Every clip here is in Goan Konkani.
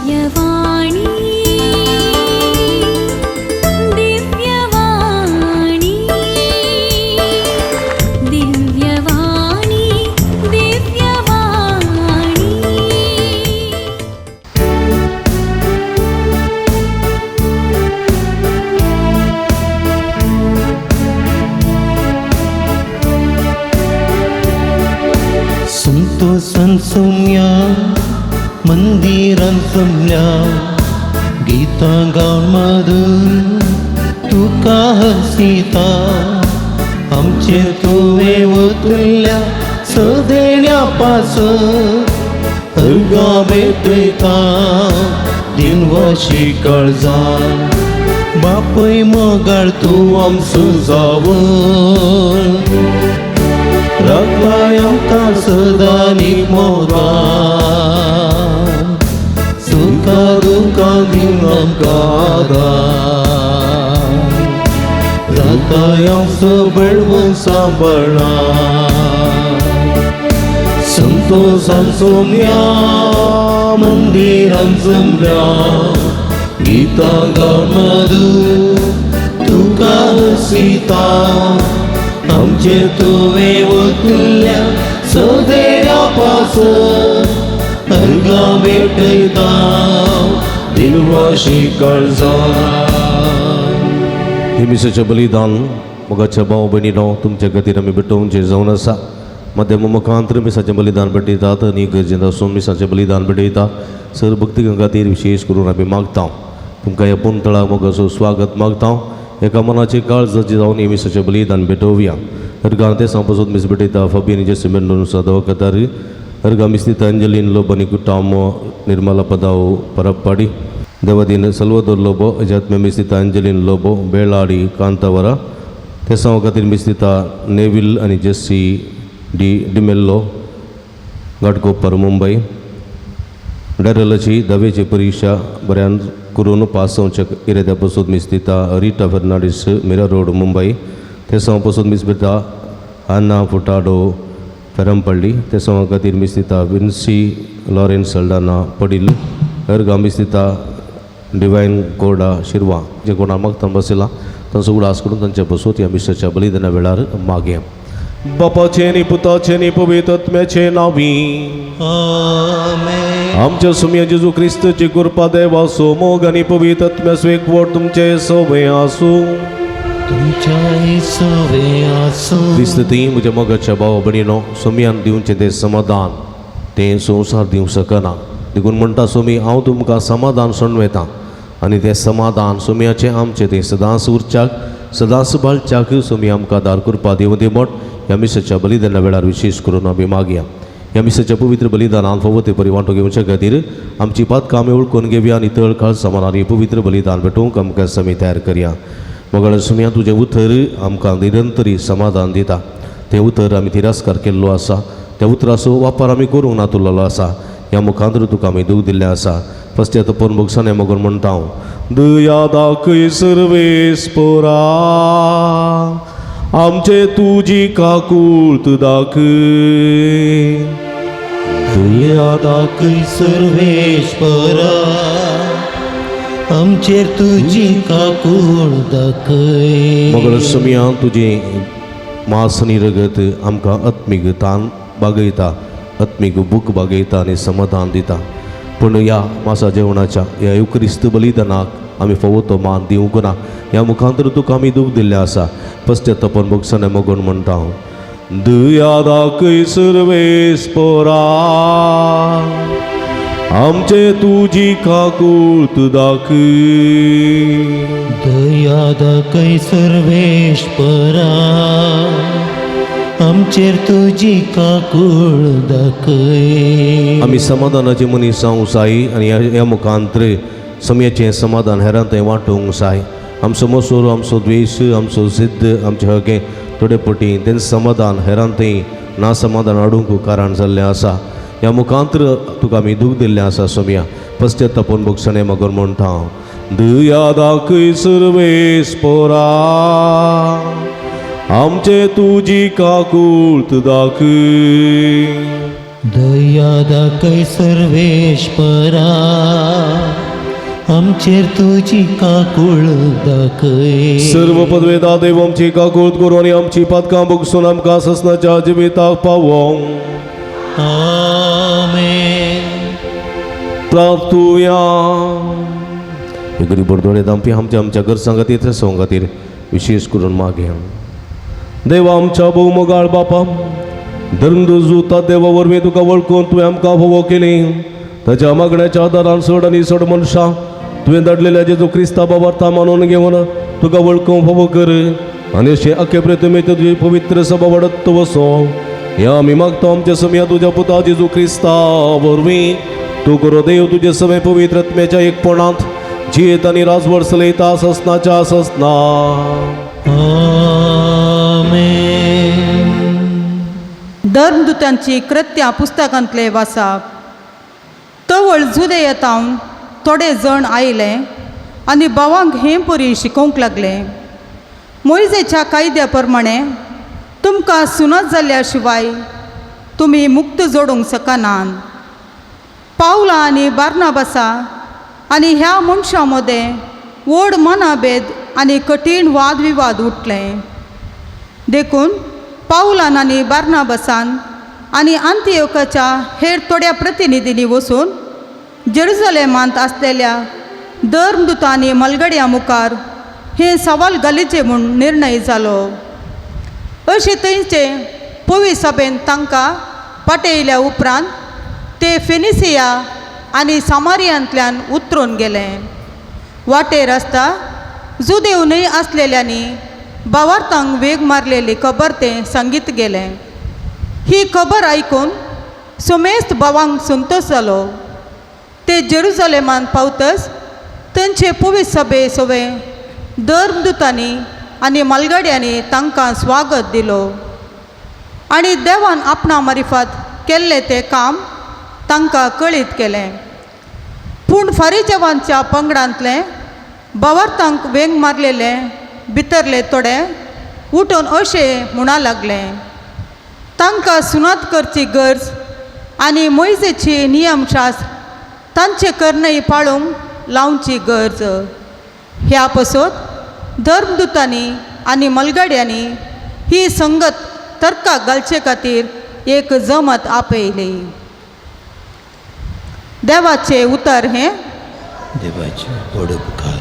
दिव्यवाणी, दिव्यवाणी, दिव्यवाणी, दिव्यवाणी. संतोषान सोम्या मंदिरान जमल्या, गीतां गावन मधुर तुका हसिता. आमचे तुवें वतल्या सदेण्या पासून अर्गां भेटयता दिनवाशी काळजान. बापय मोगाळ तूं आमचो जावन राखलाय आमकां सदांनी मोगान. सुखा दुखां दिवन आमकां आदार जाताय आमचो बळवंत सांबाळा. संतोषान सोम्या मंदिरान जमल्या, गीतां गावन मधुर तुका हसिता. आमचे तुवें वतल्या सदेण्या पासून अर्गां भेटयता दिनवाशी काळजान. हे मिसाचें बलिदान, मोगाच्या भाव भयणीनो, तुमच्या खातीर आमी भेटोवचें जावन आसा. मध्यम मुखांतर मिसाचें बलिदान भेटयतात आनी गरजेंत आसून मिसाचें बलिदान भेटयता सर भक्तिकां खातीर विशेश करून आमी मागता. तुमकां ह्या पुंतळा मोगाचो स्वागत मागता. एका मनाची काळजाची जावन हे मिसाचें बलिदान भेटोवया. अर्गां ते पासून मीस भेटयता फबीन जेसी मेंडोन्सा दवकतार. अर्गां मिस दिता अंजलीन लोबो आनी कुटाम निर्मला पदाव परप्पाडी. देवदीन सल्वदोर लोबो अजात्म्य मिस दिता अंजलीन लोबो बेळाडी कांतावरा. तेसांव खातीर मिस दिता नेवील आनी जेसी डी डिमेल्लो, घाटकोपर, मुंबय. डॅरलाची धावेची परिक्षा बऱ्यान करून पास जावच्या इराद्या पसून मिस दिता रिटा फेर्नांडीस, मिरा रोड, मुंबय. तेसांव पसून मिस दिता अन्ना फुटाडो, पेरमपल्ली. तेसांव खातीर मिस दिता विन्सी लॉरेन्स सल्डाना, पडील. अर्गां मिस दिता डिवायन कोडा, शिरवा. जे कोणा मागता बसला तांचो उडास करून तांच्या बसून ह्या मिसाच्या बलिदाना वेळार मागया. बापाचे आनी पुताचे आनी पवित्र आत्म्याचे नांवी. आमेन. आमच्या सुमया जेजू क्रिस्तची कृपा, देवाचो मोग आनी पवित्र आत्म्याचो एकवट तुमचे सवे आसूं. तुमच्या सवे आसूं. क्रिस्त ती म्हज्या मोगाच्या भाव भयणीनो, सोमयान दिवचें तें समाधान तें संवसार दिवंक शकना. देखून म्हणटा सोमी, हांव तुमकां समाधान सोडून वता आनी तें समाधान सोमयाचें आमचें तें सदांच उरच्याक, सदांच बाळच्याक सोमी आमकां दार कृपा दिवं दी म्हण ह्या मिसाच्या बलिदाना वेळार विशेश करून आमी मागया. ह्या मिसाच्या पवित्र बलिदानान फावो ते परी वांटो घेवच्या खातीर आमची पातकां आमी वळखून घेवया आनी तळकाळ समानान पवित्र बलिदान भेटोवंक आमकां समी तयार करया. मोगाळ सुमया, तुजें उतर आमकां निरंतरी समाधान दिता. तें उतर आमी तिरस्कार केल्लो आसा. त्या उतराचो वापर आमी करूंक नातुरलेलो आसा. ह्या मुखांतर तुका आमी दूख दिल्लें आसा. पश्चातापून भोगसाणे मगून म्हणटा हांव, दया दाखय सर्वेस्पोरा, आमचे तुजी काकूळत दाखय. दया दाखय सर्वेस्परा, आमचेर तुजी काकूळ दाखय. मगळ सुमया, तुजें मांस आनी रगत आमकां आत्मीक तान बागयता, आत्मीक भूक बागयता आनी समाधान दिता. पूण ह्या मासा जेवणाच्या ह्या युक्रिस्त बलिदानाक आमी फावो तो मान दिवंक ना. ह्या मुखांतर तुका आमी दूख दिल्लें आसा. पश्चातापून भोगसणे मगून म्हणटा हांव, दया दाखय सर्वेस्पोरा, आमचे तुजी काकूळत दाखय. दया दाखय सर्वेस्परा, आमचेर तुजी काकूळ दाखय. आमी समाधानाचे मनीस जावंक जाय आनी ह्या मुखांतर समयाचें समाधान हेरां थंय वांटूंक जाय. आमचो मोसोर, आमचो द्वेश, आमचो जिद्द, आमचें हगें थोडे पटी तें समाधान हेरां थंय ना समाधान हाडूंक कारण जाल्लें आसा. ह्या मुखांतर तुका आमी दूख दिल्लें आसा सोमया. पश्चातापून भोगसणे मगर म्हणटा हांव, दया दाखय सर्वेस्पोरा, आमचे तुजी काकूळत दाखय. दया दाखय सर्वेस्परा, आमचेर तुजी काकूळ दाखय. सर्व पदवेदा देव आमची काकूत करू आनी आमची पातकां भोगसून आमकां ससनाच्या जिविताक पावों. आमेन. प्रार्थुया. हे गरीब दोळे दामपी आमच्या आमच्या गरजां खातीर त्रेसांव खातीर विशेष करून मागया. देवा आमच्या भोवमोगाळ बापा, धर्मदूत देवा वरवीं तुका वळखून तुवें आमकां भोवो केली. ताच्या मागण्याच्या आदारान चड आनी चड मनशां तुवें धाडलेल्या जेजू क्रिस्ता बाबार्था मानून घेवन तुका वळखूंक फावो कर आनी अशें अख्खे प्रतिमेत तुजी पवित्र सभा वाडत वसो ह्या आमी मागता आमच्या समया तुज्या पुता जेजू क्रिस्ता वरवीं. तूं करो देव तुजे समे पवित्र आत्म्याच्या एकपणांत जियेत आनी राजवड चलयता ससनाच्या ससना. आमेन. धर्मदूतांची कृत्या पुस्तकांतले वासाप. तवळ जुदेयतावन थोडे जण आयले आनी भावांक हें परी शिकोवंक लागले, मोयजेच्या कायद्या प्रमाणे तुमकां सुनत जाल्या शिवाय तुमी मुक्त जोडूंक शकनात. पावला आनी बार्नाबासा आनी ह्या मनशां मदें व्हड मनाभेद आनी कठीण वादविवाद उठले. देखून पावलान आनी बार्नाबसान आनी आंतियोकाच्या हेर थोड्या प्रतिनिधींनी वचून जेरुजलेमांत आसलेल्या धर्मदूतांनी मलगड्या मुखार हें सवाल घालीचें म्हूण निर्णय जालो. अशें थंयचे पवी सभेन तांकां पाटयल्या उपरांत ते फेनिसिया आनी सामारियांतल्यान उतरून गेले. वाटेर आसता जुदेव न्हय आसलेल्यांनी भावार्थांक वेग मारलेली खबर ते सांगीत गेले. ही खबर आयकून सुमेस्त भावांक संतोश जालो. ते जेरुजलेमांत पावतच थंयचे पवित्र सभे सवे धर्मदूतांनी आनी मालगाड्यांनी तांकां स्वागत दिलो आनी देवान आपणा मारिफात केल्लें तें काम तांकां कळीत केलें. पूण फारीजेवांच्या पंगडांतले भावार्थांक वेंग मारलेले भितरले थोडे उठून अशें म्हणा लागले, तांकां सुनात करची गरज आनी मोयजेची नियमशास्त्र तांचे करनय पाळूंक लावची गरज. ह्या पसत धर्मदूतांनी आनी मलगड्यांनी ही संगत तर्काक घालचे खातीर एक जमत आपयली. देवाचें उतर हें. देवाचे व्हड उपकार.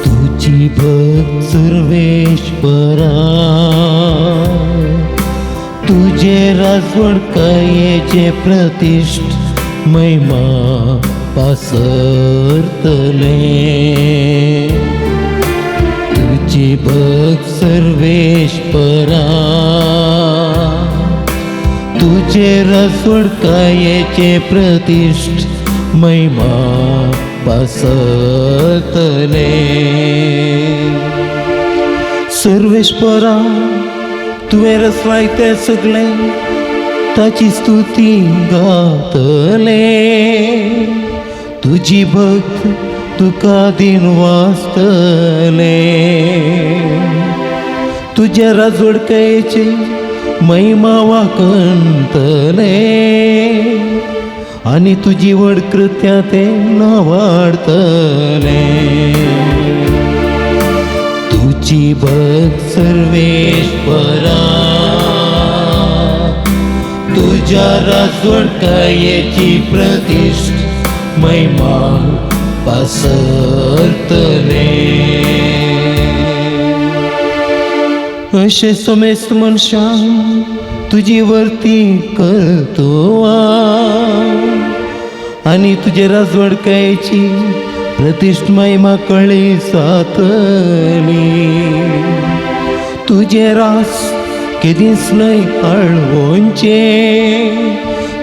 तुजी भक्त सर्वेश्वरा, तुजे राजवडकायेचे प्रतिश्ठ महिमा पासरतले. तुजी भक्त सर्वेश्वरा, तुजे राजवडकायेचे प्रतिश्ठ महिमा पासरतले. सर्वेश्वरा, तुवें रचलाय तें सगळें ताची स्तुती गातले. तुजी भक्त तुका दिन वाचतले. तुज्या राजवडकायेचे महिमा वाकणतले आनी तुजी व्हड कृत्या ते नावाडतले. तुजी भक्त सर्वेश्वरा, तुज्या राजवडकायेची प्रतिश्ठ महिमा पासरतले. अशें समेस्त मनशां तुजी वर्ती करतो आनी तुजे राजवडकायेची प्रतिश्ठ महिमा कळी जातली. तुजें रास केदींच न्हय आळवोनचें,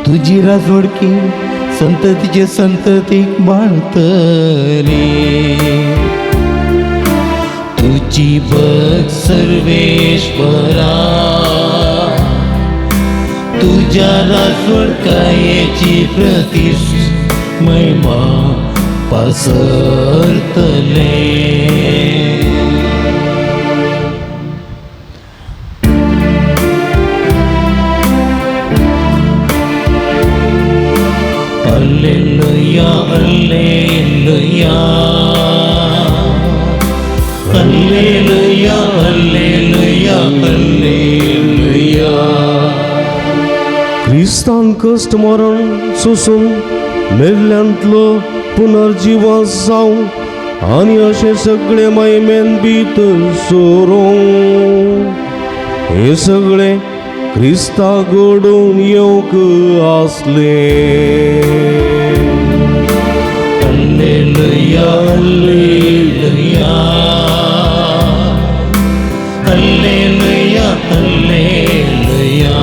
तुजी राजवडकी संततीचे संततीक बाळतली. तुजी भक्त सर्वेश्वरा, तुज्या राजवडकायेची प्रतिश्ठ महिमा पासरतले. Hallelujah, hallelujah, hallelujah. क्रिस्तान कश्ट मरण सोसून मेल्ल्यांतलो पुनर्जीवन जावं आनी अशें सगळें महिमेन भितर सरूं हें सगळें क्रिस्ता घडोवन येवंक आसलें. Hallelujah, hallelujah, hallelujah, hallelujah.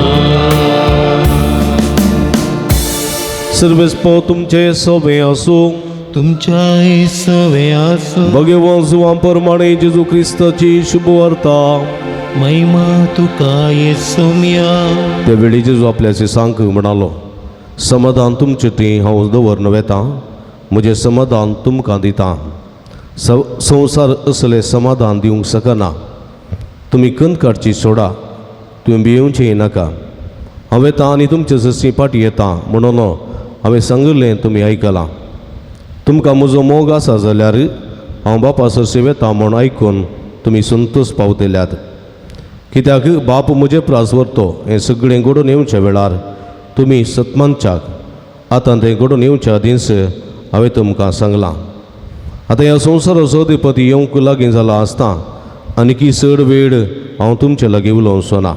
सर्वेस्पो तुमचे सवे आसूं. तुमच्याय सवे आसूं. भगवान जुवां प्रमाणे जेजू क्रिस्ताची शुभवार्ता. महिमा तुका येसोम्या. त्या वेळी जेजू आपल्या शिसांक म्हणालो, समाधान तुमचे थंय हांव दवरन वेता, म्हजें समाधान तुमकां दिता. संवसार असलें समाधान दिवंक शकना. तुमी खंत काडची सोडा, तुमी भियेवचें नाका. हांव येता आनी तुमचे जशी फाटी येता म्हणून हांवें सांगिल्लें तुमी आयकलां. तुमकां म्हजो मोग आसा जाल्यार हांव बापा सरशी वेता म्हूण आयकून तुमी संतोश पावतल्यात, कित्याक बाप म्हजे प्रास व्हरतो. हें सगळें घडोवन येवच्या वेळार तुमी सतमानच्याक आतां तें घडोवन येवच्या आदींच हांवें तुमकां सांगलां. आतां ह्या संवसाराचो अधिपती येवंक लागीं जाला आसता आनीकी चड वेळ हांव तुमचे लागीं उलोवचो ना.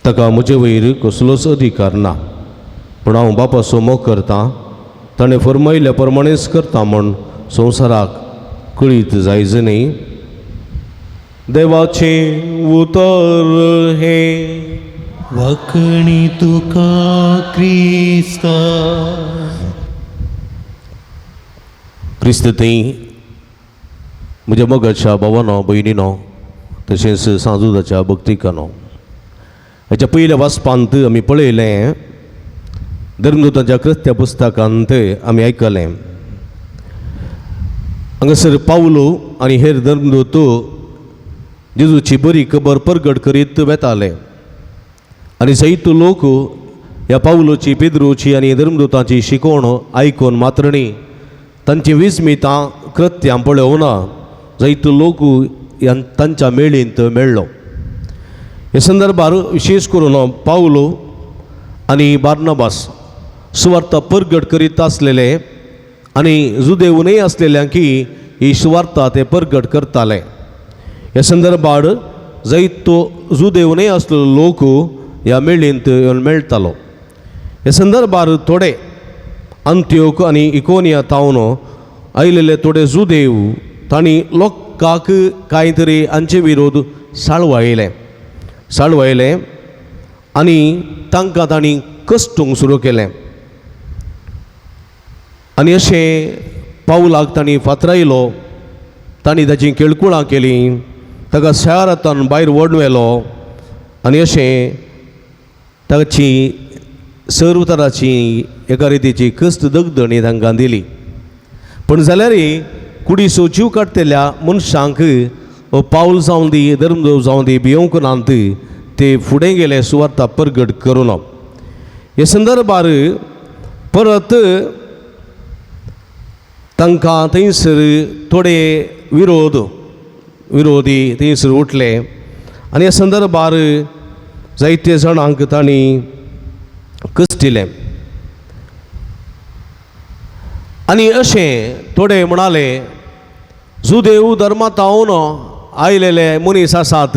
ताका म्हजे वयर कसलोच अधिकार ना, पूण हांव बापाचो मोग करतां, ताणें फरमायिल्ल्या प्रमाणेच करता म्हूण संवसाराक कळीत जायज न्ही. देवाचें उतर हें. वाखणी तुका क्रिस्ता. क्रिस्त थंय म्हज्या मोगाच्या भावानो भयणीनो तशेंच सांजुदाच्या भक्तिकानो, हेच्या पयल्या वाचपांत आमी पळयलें, धर्मदूतांच्या कृत्या पुस्तकांत आमी आयकलें, हांगासर पावलो आनी हेर धर्मदूत जेजूची बरी खबर परगट करीत वेताले आनी जायतो लोक ह्या पावलोची पेद्रोची आनी धर्मदूतांची शिकवण आयकून मात्र न्ही, तांची विस्मितां कृत्यां पळोवना जायतो लोक तांच्या मेळींत मेळ्ळो. हे संदर्भार विशेश करून पावलो आनी बार्नबास सुवार्ता परगट करीत आसलेले आनी जुदेवूनय आसलेल्यांक ही सुवार्ता ते परगट करताले. ह्या संदर्भार जायतो जुदेवूनय आसलेलो लोक ह्या मेळींत येवन मेळटालो. ह्या संदर्भार थोडे अंत्योक आनी इकोनिया तावन आयलेले थोडे जुदेव तांणी लोकांक कांय तरी हांचे विरोध साळवायले साळवायले आनी तांकां तांणी कश्टूंक सुरू केलें आनी अशें पावलाक तांणी फातरायलो, तांणी ताचीं केळकुळां केलीं, ताका शहरांतल्यान भायर व्हरून व्हेलो आनी अशें ताची सर्व तराची एका रितीची कश्ट दगदणी तांकां दिली. पूण जाल्यार कुडीचो जीव काडटल्या मनशांक पावल जावं दी धर्मदेव जावं दी भियोवंक नात, ते फुडें गेले सुवार्ता परगट करून. हे संदर्भार परत तांकां थंयसर थोडे विरोधी थंयसर उठले आनी ह्या संदर्भार जायते जाणांक तांणी कश्टिलें आनी अशें थोडे म्हणाले, जुदेव धर्मांत आयलेले मनीस आसात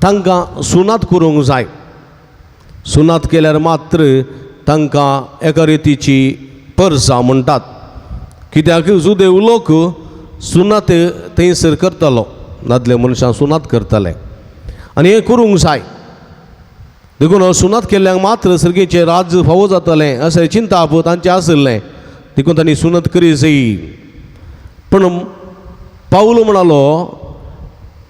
तांकां सुनात करूंक जाय, सुनात केल्यार मात्र तांकां एका रितीची परसा म्हणटात, कित्याक जुदेव लोक सुनात थंयसर करतालो, दादले मनशां सुनात करताले आनी हें करूंक जाय, देखून सुनात केल्ल्यांक मात्र सर्गीचें राज्य फावो जातलें अशें चिंताप तांचें आशिल्लें, देखून तांणी सुनत करी जाय. पूण पावलो म्हणालो,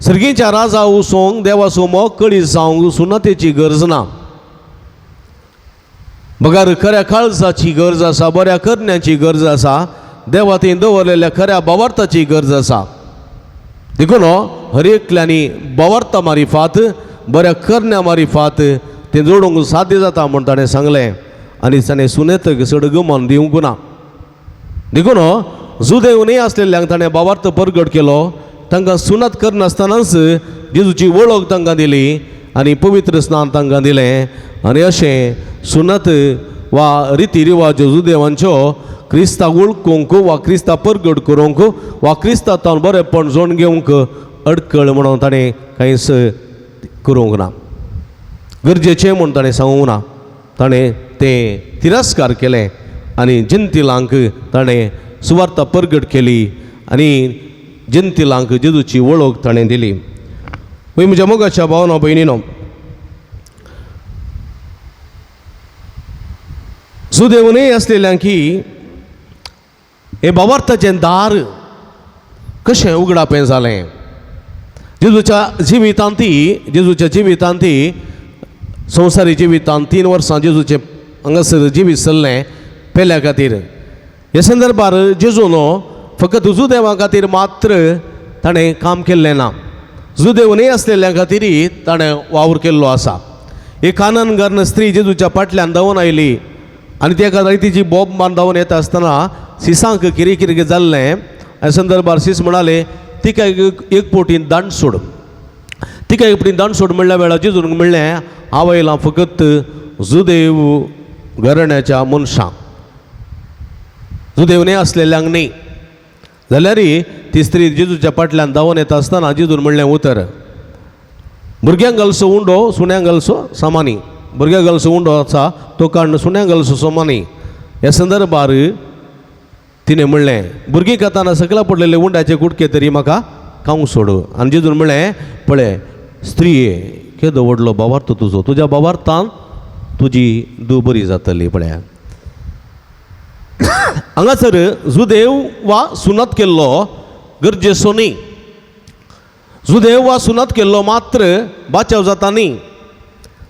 सर्गीच्या राजा वचोंक देवाचो मोग कळी जावंक सुनतेची गरज ना, बगर खऱ्या काळजाची गरज आसा, बऱ्या करण्याची गरज आसा, देवा थंय दवरलेल्या खऱ्या बावार्थाची गरज आसा. देखून हर एकल्यांनी बावार्था मारिफात बऱ्या करण्या मारिफात तें जोडूंक साध्य जाता म्हूण ताणें सांगलें आनी ताणें सुनेतक चड गमन दिवंक ना. देखून जुदेव न्हय आसलेल्यांक ताणें बावार्थ परगट केलो, तांकां सुनात करनासतनाच जेजूची वळख तांकां दिली आनी पवित्र स्नान तांकां दिलें. आनी अशें सुनत वा रिती रिवाज जुदेवांच्यो क्रिस्ताक वळखूंक वा क्रिस्ता परगट करूंक वा क्रिस्ता तावन बरेंपण जोड घेवंक अडकळ म्हणून ताणें कांयच करूंक ना, गरजेचें म्हूण ताणें सांगूंक ना. ताणें तें तिरस्कार केलें आनी जनतिलांक ताणें सुवार्ता परगट केली आनी जनतिलांक जेजूची वळख ताणें दिली. वय म्हज्या मोगाच्या भावना भयणीनो, सुदेवनय आसलेल्यांकी हे भावार्थाचें दार कशें उगडापें जालें. जेजूच्या जिवितांत ती संवसारी जिवितांत 3 वर्सां जेजूचें हांगासर जिवीत चल्लें पेल्या खातीर. हे संदर्भार जेजून फकत जुदेवा खातीर मात्र ताणें काम केल्लें ना, जुदेव न्हय आसलेल्या खातीरय ताणें वावर केल्लो आसा. एक काननगर्न स्त्री जेजूच्या फाटल्यान धांवून आयली आनी त्या खातीर तिची बोब मान धांवून येता आसतना सिसांक कितें कितें जाल्लें. ह्या संदर्भार सीस म्हणाले तिका एक पोटी दांड सोड. तिका एक पोटी दांड सोड म्हणल्या वेळार जेजून म्हणलें हांव आयलां फकत जुदेव घराण्याच्या मनशांक, जुदेव न्हय आसलेल्यांक न्ही. जाल्यार ती स्त्री जेजूच्या फाटल्यान धांवून येता आसतना जेजून म्हणलें उतर, भुरग्यांक घालसो उंडो सुण्यांक घालसो सामानी, भुरग्यांक घालसो उंडो आसा तो काडून सुण्यांक घालसो सामानी. ह्या संदर्भार तिणें म्हणलें भुरगीं खाताना सकला पडलेले उंड्याचे कुडके तरी म्हाका खावंक सोड. आनी जेजून म्हणलें पळय स्त्रीये केदो व्हडलो भावार्थ तुजो, तुज्या भावार्थान तुजी धूव बरी जातली. पळया हांगासर जुदेव वा सुनत केल्लो गरजेचो न्ही, जुदेव वा सुनत केल्लो मात्र बाचाव जाता न्ही.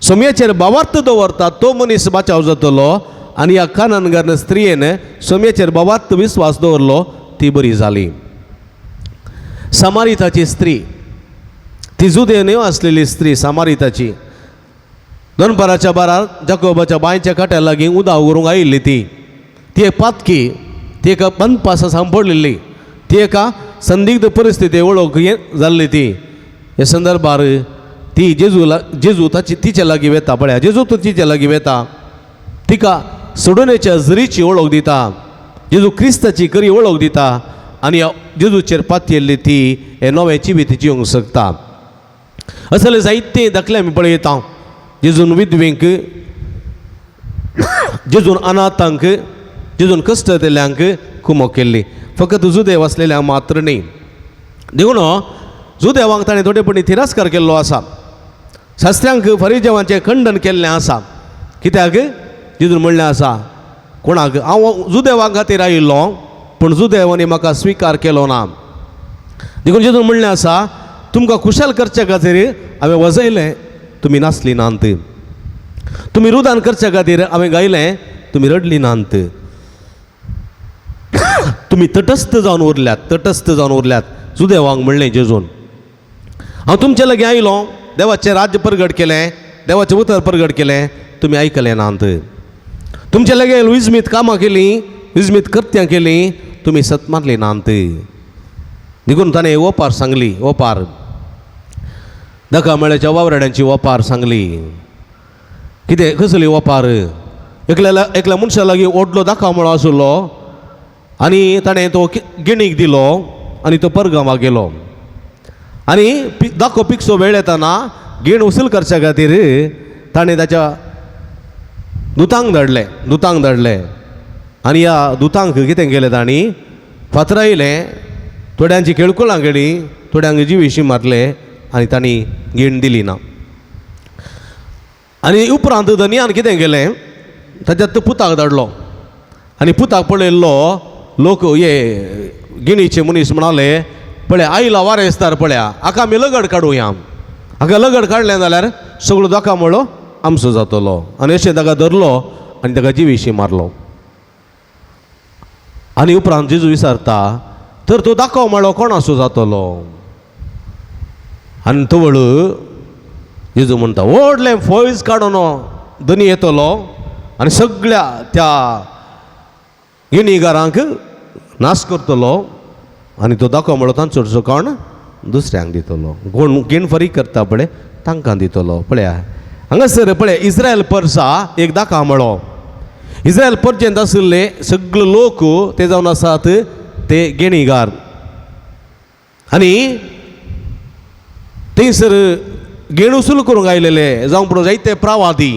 सोम्याचेर भावार्थ दवरता तो मनीस बाचाव जातलो. आनी ह्या काननगर स्त्रियेन सोम्याचेर भावार्थ विस्वास दवरलो, ती बरी जाली. सामारिताची स्त्री, ती जुदेव न्हय आसलेली स्त्री सामारिताची, दनपाराच्या बारार जाकोबाच्या बांयच्या काट्या लागीं उदक व्हरूंक आयिल्ली. ती ती एक पातकी, ती एका बनपासा सांपडलेली, ती एका संदिग्ध परिस्थिती वळख जाल्ली. ती हे संदर्भार ती जेजू ताची तिच्या लागीं वेता. पळया जेजू तो तिच्या लागीं वेता, तिका सोडोवण्याच्या जरीची वळख दिता, जेजू क्रिस्ताची खरी वळख दिता आनी जेजूचेर पातयेल्ली ती हे नवें जिवीत जिवंक शकता. असले जायते दाखले आमी पळयता. जेजून विधवेंक, जेजून अनाथांक, जेजून कश्ट येतल्यांक कुमक केल्ली, फकत जुदेव आसलेल्यांक मात्र न्ही. देखून जुदेवांक ताणें थोडेपणी तिरस्कार केल्लो आसा, शास्त्र्यांक फरिजेवांचें खंडन केल्लें आसा. कित्याक जेजून म्हणलें आसा कोणाक हांव जुदेवां खातीर आयिल्लो पूण जुदेवांनी म्हाका स्विकार केलो ना. देखून जेजून म्हणलें आसा तुमकां खुशाल करच्या खातीर हांवें वजयलें, तुमी नाचली नात, तुमी रुदान करच्या खातीर हांवें गायलें, तुमी रडली नात, तुमी तटस्थ जावन उरल्यात, तटस्थ जावन उरल्यात. जुदेवांक म्हणलें जेजून हांव तुमचे लागीं आयलो, देवाचें राज्य परगट केलें, देवाचें उतर परगट केलें, तुमी आयकलें नात. तुमचे लागीं विजमीत कामां केलीं, विजमीत कृत्यां केलीं, तुमी सत मारली नात. देखून ताणें ओपार सांगली, ओपार दका मेळ्याच्या वावराड्यांची ओपार सांगली. कितें कसली ओपार? एकल्या मनशा लागीं व्हडलो दाखा मळो आशिल्लो आनी ताणें तो गिणीक दिलो आनी तो परगांवाक गेलो. आनी दाखो पिकसो वेळ येताना गीण वसूल करच्या खातीर ताणें ताच्या दुतांक धाडले, दुतांक धाडले. आनी ह्या दुतांक कितें केलें तांणी फातरायलें, थोड्यांची केळकुळां केली, थोड्यांक जिविशी मारले आनी तांणी गीण दिली ना. आनी उपरांत धनयान कितें केलें, ताच्या पुताक धाडलो आनी पुताक पळयल्लो लोक हे गिणीचे मनीस म्हणाले पळय आयला वारेसदार, पळया हाका आमी लगड काडुया, हाका लगड काडलें जाल्यार सगळो दोका मळो आमचो जातलो. आनी अशें ताका धरलो आनी ताका जिविशी मारलो. आनी उपरांत जेजू विचारता तर तो दाखो मळो कोणाचो जातलो? आनी तवळ जेजू म्हणटा व्हडलें फौज काडून धनी येतलो आनी सगळ्या त्या गिणीगारांक नाश करतलो आनी तो दाखो मळो तांचो कोण दुसऱ्यांक दितलो. कोण गेण फारीक करता पळय तांकां दितलो. पळया हांगासर पळय इस्रायल परसा एक दाखा म्हळो. इस्रायल परजेंत आशिल्ले सगळे लोक ते जावन आसात ते गेणीगार आनी थंयसर गेण वसूल करूंक आयलेले जावं पूण जायते प्रावादी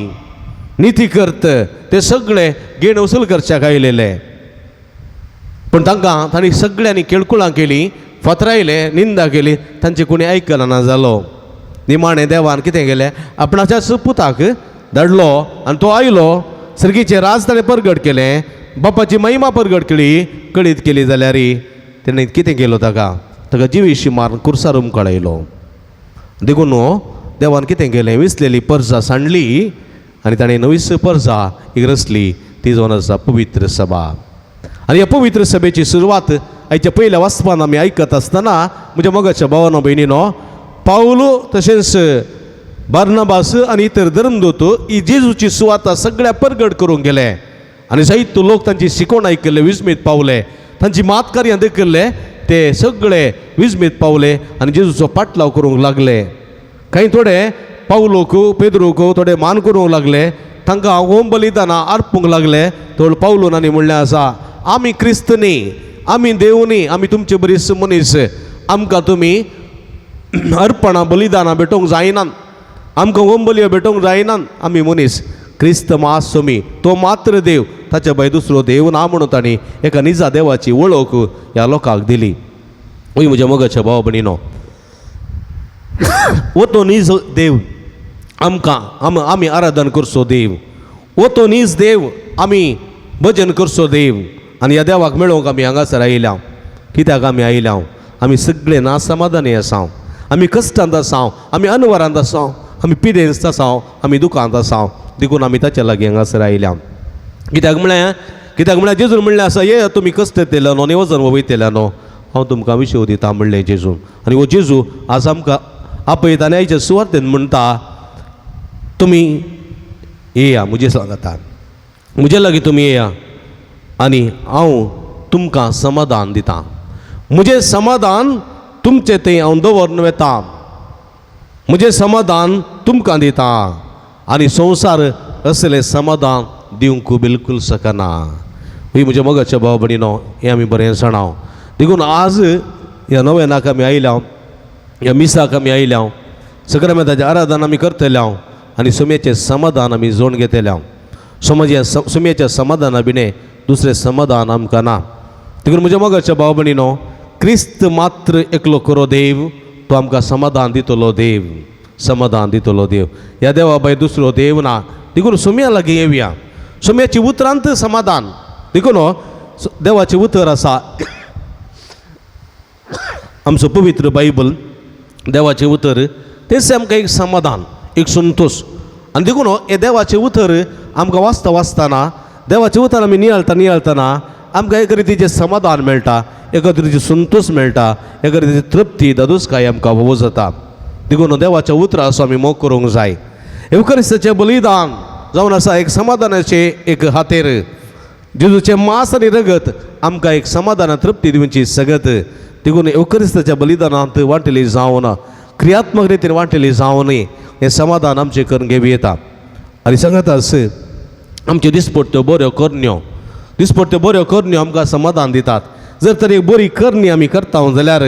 निती करत ते सगळे गेण वसूल करच्याक आयलेले. पूण तांकां तांणी सगळ्यांनी केळकुळां केली, फातरायले, निंदा केली, तांची कोणी आयकना जालो. निमाणें देवान कितें केलें, आपणाच्या पुताक धाडलो आनी तो आयलो, सर्गीचें राज ताणें परगट केलें, बापाची महिमा परगट केली, कळीत केली. जाल्यार तेणें कितें केलो ताका, ताका जिवीशी मारून कुर्सार उमकळायलो. देखून देवान कितें केलें, विसलेली परजा सांडली आनी ताणें नवीच परजा एक रचली, ती जावन आसा पवित्र सभा. आनी ह्या पवित्र सभेची सुरवात आयच्या पयल्या वाचपान आमी आयकत आसतना म्हज्या मोगाच्या भावानो भयणीनो, पावलो तशेंच बार्नाबास आनी इतर धर्मदूत ही जेजूची सुवाता सगळ्या परगट करूंक गेले आनी जायतो लोक तांची शिकवण आयकल्ले विस्मीत पावले, तांची मात कार्यां देखिल्ले ते सगळे विस्मीत पावले आनी जेजूचो पाटलाव करूंक लागले. कांय थोडे पावलोक पेद्रूक थोडे मान करूंक लागले, तांकां होम बलिदानां अर्पूंक लागले. थोडे पावलोन आनी म्हणलें आसा, आमी क्रिस्त न्ही, आमी देव न्ही, आमी तुमचे बरीच मनीस, आमकां तुमी अर्पणां बलिदानां भेटोवंक जायनात, आमकां होम बलयो भेटोवंक जायनात, आमी मनीस. क्रिस्त मास सोमी तो मात्र देव, ताच्या भायर दुसरो देव ना म्हणून तांणी एका निजा देवाची वळख ह्या लोकांक दिली. ओय म्हज्या मोगाच्या भाव भयणीनो, हो तो नीज देव आमकां आमी आराधन करचो देव, हो तो नीज देव आमी भजन करचो देव. आनी ह्या देवाक मेळोवंक आमी हांगासर आयल्या. कित्याक आमी आयल्या? आमी सगळे नासमाधानी आसा, आमी कश्टांत आसा, आमी अनवरांत आसा, आमी पिडेस्त आसा, आमी दुखांत आसा, देखून आमी ताच्या लागीं हांगासर आयल्या. कित्याक म्हळ्यार, कित्याक म्हळ्यार जेजून म्हणलें आसा, ये तुमी कश्ट येतले न्हू आनी वजन वयतले न्हू, हांव तुमकां विशय दिता म्हणलें जेजून. आनी हो जेजू आज आमकां आपयता आनी आयच्या सुवातेन म्हणटा, तुमी येया म्हजे सांगाता, म्हजे लागीं तुमी येया आनी हांव तुमकां समाधान दिता. म्हजें समाधान तुमचें थंय हांव दवरून वता, म्हजें समाधान तुमकां दिता आनी संवसार असलें समाधान दिवंक बिलकूल शकना. ही म्हज्या मोगाच्या भाव भयणीनो, हें आमी बरें जाणा. देखून आज ह्या नव्यानाक आमी आयल्या, ह्या मिसाक आमी आयल्या, सगळ्या आराधन आमी करतले आनी सुम्याचें समाधान आमी जोड घेतले. समाज सुम्याच्या समाधाना बिणे दुसरें समाधान आमकां ना. देखून म्हज्या मोगाच्या भाव भयणीनो, क्रिस्त मात्र एकलो खरो देव, तो आमकां समाधान दितलो देव, समाधान दितलो देव. ह्या देवा भायर दुसरो देव ना. देखून सुम्या लागीं येवया, सुम्याची उतरांत समाधान. देखून देवाचें उतर आसा आमचो पवित्र बायबल, देवाचें उतर तेच आमकां एक समाधान, एक संतोश. आनी देखून हें देवाचें उतर आमकां वाचता वाचतना, देवाचें उतर आमी नियाळता नियाळतना आमकां एक रितीचें समाधान मेळटा, एका रितीची संतोश मेळटा, एका रितीची तृप्ती दादोसकाय आमकां फावो जाता. देखून देवाच्या उतराचो आमी मोग करूंक जाय. येवकरिस्ताचें बलिदान जावन आसा एक समाधानाचें एक हातेर. जेजूचें मांस आनी रगत आमकां एक समाधान तृप्ती दिवची सगत. देखून येवकरिस्ताच्या बलिदानांत वांटेली जावन, क्रियात्मक रितीन वांटेली जावन हें समाधान आमचें करून घेवं येता. आनी सांगताच आमच्यो दिसपट्ट्यो बऱ्यो करण्यो, दिसपट्ट्यो बऱ्यो करण्यो आमकां समाधान दितात. जर तर एक बरी करणी आमी करता जाल्यार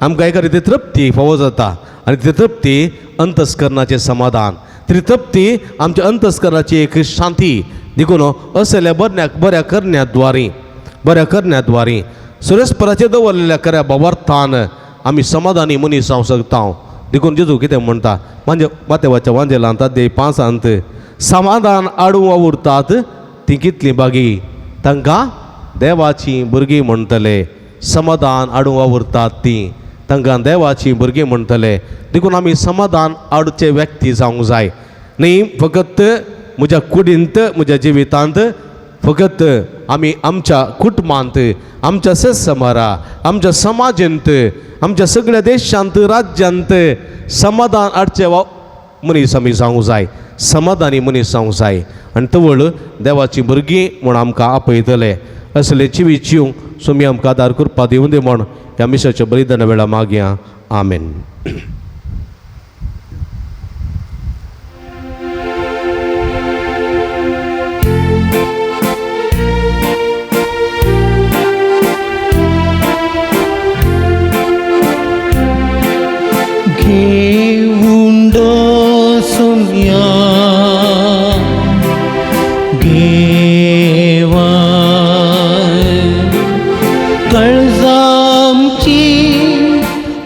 आमकां एका रिती तृप्ती फावो जाता आनी ती तृप्ती अंतस्करणाचें समाधान, ती तृप्ती आमच्या अंतस्करणाची एक शांती. देखून असल्या बऱ्या करण्याद्वारी, बऱ्या करण्याद्वारी सुरेस्पराचेर दवरलेल्या खऱ्या भावार्थान आमी समाधानी मनीस जावंक शकता. देखून जेजू कितें म्हणटा, म्हणजे मातेवाच्या वांजेलांत अध्याय 5 समाधान आडूं वावुरतात ती कितली बागी, तांकां देवाची भुरगीं म्हणटले. समाधान आडूं वावुरतात ती तांकां देवाची भुरगीं म्हणटले. देखून आमी समाधान आडचे व्यक्ती जावंक जाय, न्ही फकत म्हज्या कुडींत, म्हज्या जिवितांत, फकत आमी आमच्या कुटुंबांत, आमच्या सेसमारा, आमच्या समाजेंत, आमच्या सगळ्या देशांत, राज्यांत समाधान हाडचे मनीस आमी जावंक जाय, समाधानी मनीस जावंक जाय. आनी तवळ देवाची भुरगीं म्हूण आमकां आपयतले. असले जिवीत जिवंक सुमी आमकां आदार करपा दिवं दी म्हूण ह्या मिसाच्या बलिदाना वेळार मागया. आमेन. घेऊंडो सोम्या घेवा कळजामची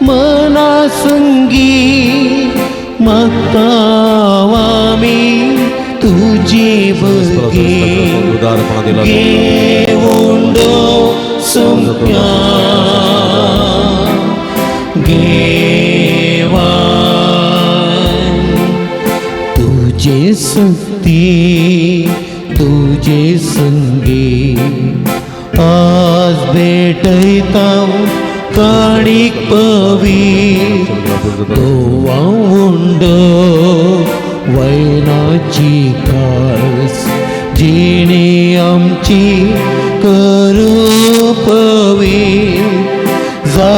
मनासंगी मागतावामी तुझी बगी. उदारपणा दिला. घेऊंडो सोम्या घेवा तुझे संगती तुझे संगी आज भेटयता काणीक पवी गोवा उंड वैनाची काळस जिणे आमची करू पवी जा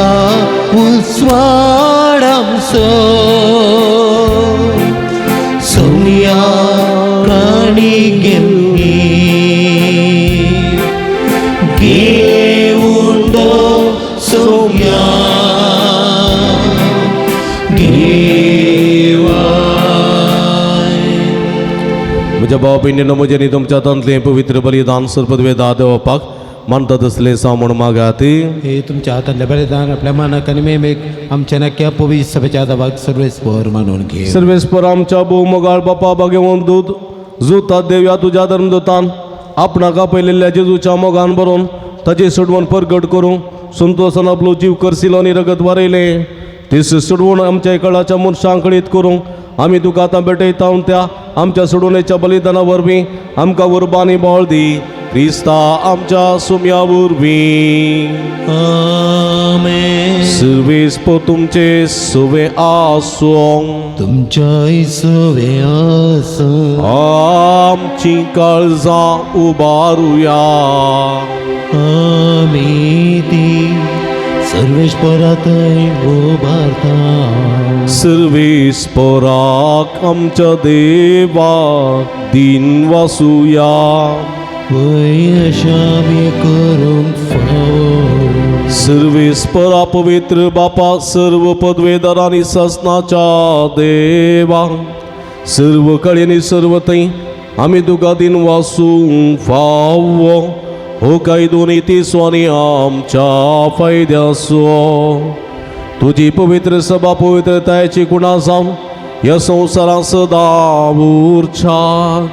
उस्वाड आमचो सोम्या प्राणी घेवनी घेऊंडो सोम्या घेवा. म्हज्या भाव भयणीनो, म्हजें न्ही तुमच्या हातांतलें पवित्र बलिदान सर्पदवेदा देवपाक मानता तसलें साव म्हूण मागात. हे तुमच्या हातांतले बलिदान आपल्या मानाक आनी मेमेक आमच्या नक्या पवित्र सभेच्या दबाक सर्वेस्पर मानून घे. सर्वेस्पर आमच्या भोव मोगाळ बापा, बागेवन दूत जुतात देवया तुज्या धर्मदूतान आपणाक आपयलेल्या जेजूच्या मोगान बरोवन ताची सोडवण परगट करूं संतोसान आपलो जीव करसिलो आनी रगत वारयलें तीस सोडवण आमच्या कळाच्या मनशांक कळीत करूं आमी तुका आतां भेटयता. त्या आमच्या सोडवणेच्या बलिदाना वरवीं आमकां उर्बा आनी बळ दी, क्रिस्ता आमच्या सुम्या वरवीं. आमेन. सर्वेस्पर तुमचे सुवे आसूं. तुमच्या सवे आसूं. आमची काळजां उबारुया. आमी ती सर्वेस्पराथंय उबारता. सर्वेस्पराक आमच्या देवा दिन वासुया. वय अशा आमी करूंक फावो. सर्वेस्परा पवित्र बापा, सर्व पदवेदार आनी ससनाच्या देवा, सर्व कडेन सर्व थंय आमी तुका दिन वासूंक फावो. हो कायदो नीतीचो आनी आमच्या फायद्याचो. तुजी पवित्र सभा पवित्रतायेची कुणा जावन ह्या संवसारांत सदां उरच्या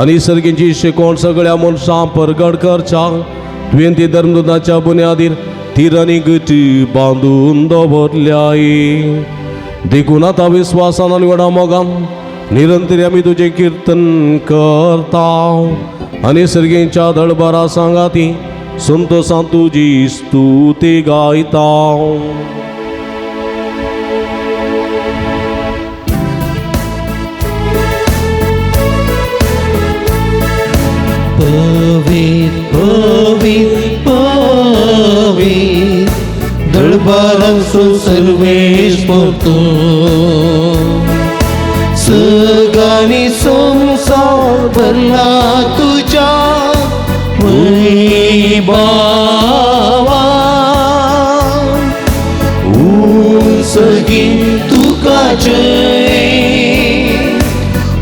आनी सर्गींची शिकवण सगळ्या मनशां परगट करच्या तुवें ती धर्मदूताच्या बुन्यादीर तीर आनी गटी बांदून दवरल्याय. देखून आतां विस्वासान आनी व्हडा मोगान निरंतर आमी तुजें किर्तन करता आनी सर्गींच्या दळबारा सांगाती संतोसान तुजी स्तुती गायता. पवीत पवीत पवीत दळबारांचो सर्वेस्पर तूं, सगानी संवसार भरला तुज्या वैभावान. उंचगी तुका जय,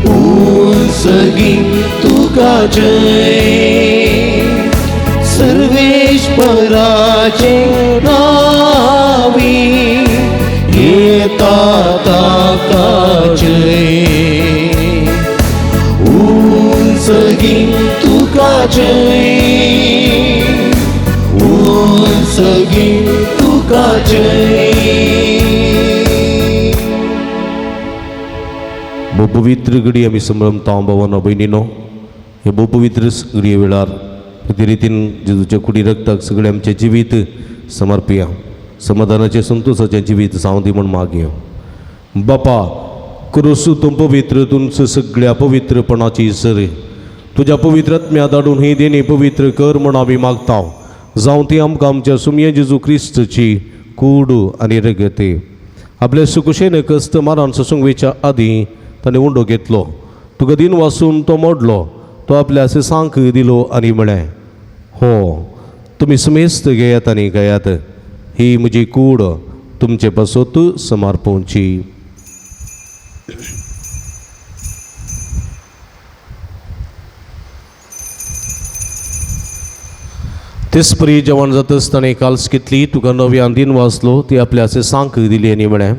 उंचगी तुका जय, सर्वेस्पराचे नावी येता ताका जय. उंचगी तुका जय, उंचगी तुका जय. भोव पवित्र घडी आमी संभ्रमता. भावानो भयणीनो, हे भोव पवित्र घडये वेळार ते रितीन जेजूच्या कुडी रक्ताक सगळें आमचें जिवीत समर्पया, समाधानाचें संतोशाचें जिवीत जावं दी म्हूण मागया. बापा, क्रोसू तूं पवित्र, तुमचं सगळ्या पवित्रपणाची सर तुज्या पवित्र आत्म्या धाडून ही देणी पवित्र कर म्हूण आमी मागता. जावं ती आमकां आमच्या सुमये जेजू क्रिस्तची कूड आनी रगते. आपले सुकुशेन कस्त मारान सोसूंक वेच्या आदीं ताणें उंडो घेतलो, तुका दिन वासून तो मोडलो, तो आपल्या सिसांक दिलो आनी म्हळें, हो तुमी समेस्त घेयात आनी घेयात, ही म्हजी कूड तुमचे पासत समर्पणची. तेचपरी जेवण जातच ताणें काल्स घेतली, तुका नव्यान दिन वाचलो, ती आपल्या सिसांक दिली आनी म्हळें,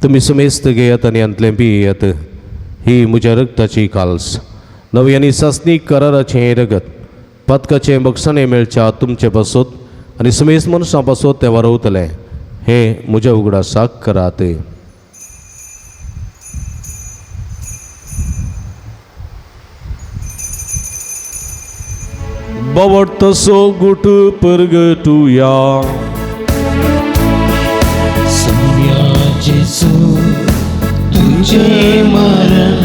तुमी समेस्त घेयात आनी हांतलें पियेयात, ही म्हज्या रगताची काल्स, नवी आनी सासणीक कराराचें हें रगत, पातकाचें बक्षाणें मेळच्या तुमचे पासत आनी समेस्त मनशां पासत तें वारवतलें, हें म्हज्या उगडासाक करात. बावट तसो गुट परगटुया. सम्या जेजू तुझे मरण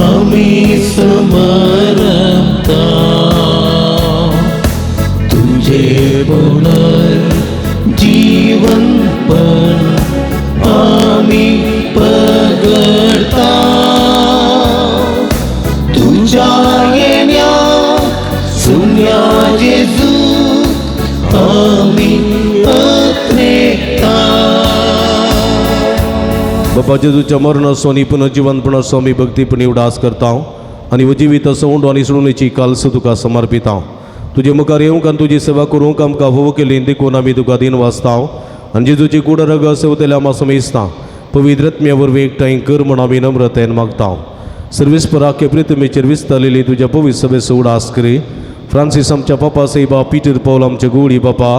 आमी समरता, तुझे पुनर जीवन पण आमी पगडता, तुझ्या येण्याक सुन्या जेजू आमी अत्रेता. बाबा जेजूच्या मरणाचो आनी पुनर्जिवनपणाचो आमी भक्तीपणी उडास करता आनी जिवीत उंडो आनी सोडणेची काल्स तुका समर्पिता. तुजे मुखार येवंक आनी तुजी सेवा करूंक आमकां फोव केली देखून आमी तुका दिन वाचता आनी जेजूची कूड रगत सेवतल्या आमा समेस्ता पवित्र आत्म्या वरवीं एकठांय कर म्हूण आमी नम्रतेन मागता. सर्वीस पराख्य प्रितमेचेर विस्तारलेली तुज्या पवित्र सभेचो उडास करी. फ्रांसीस आमच्या पापा सैबा, पीटर पावल आमचे गुवडी बापा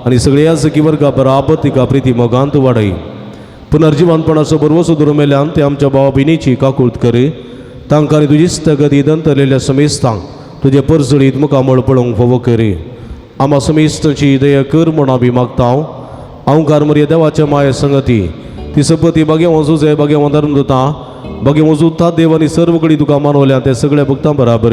आनी सगळ्या सखी वर्गा बराबर तिका प्रिती मोगांत वाडय. पुनर्जिवनपणाचो बरवसो धरून मेल्यान ते आमच्या भावा भयणीची काकूळत करी. तांकां आनी तुजी स्थगती दंतरलेल्या समेस्तांक तुजे परजळीत मुखामळ पळोवंक फावो करी. आमा समेस्तांची दया कर म्हूण आमी मागता. अहंकार मर्या देवाच्या माये संगती ती सपती बागेवो जुजे बागेवो धर्म दिता बागेवो जुता देव आनी सर्व कडेन तुका मानवल्या ते सगळ्या भक्तां बराबर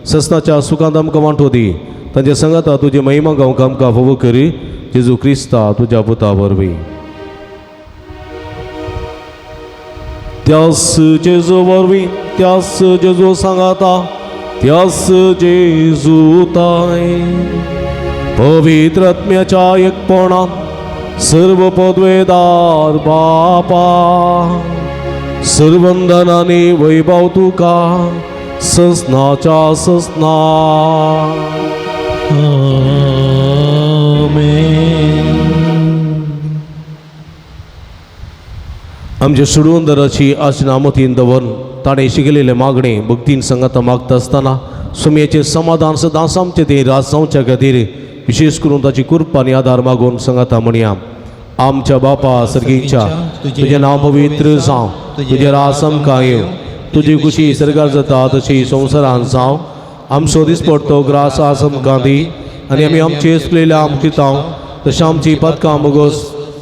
सस्नाच्या सुखांत आमकां वांटो दी. तांच्या संगाता तुजी महिमा गावंक आमकां फावो करी. जेजू क्रिस्ता तुज्या पुता वरवीं. त्यास जेजू वरवीं, त्यास जेजू सांगाता, त्यास जेजू ताय पवित्र आत्म्याच्या एकपणान सर्व पदवेदार बापा सर्वंदनानी वैभव तुका ससनाच्या ससना. आमेन. आमच्या सुडवंदराची आसना मतीन दवरून ताणें शिकलेले मागणे भक्तीन संगाता मागता आसतना सुमयेचें समाधान सदांच आमचें तें राज जावच्या खातीर विशेश करून ताची कृपा आनी आदार मागून संगाता म्हणया. आमच्या बापा सर्गीच्या तुजें नांव पवित्र जावं, तुजें राज आमकां येवं, तुजी खुशी सर्गार जाता तशी संवसारान जावं. आमचो दिसपडतो ग्रास आज आमकां दी आनी आमी आमचे चुकलेल्या आमकां दिता तशें आमची पातकां बोगस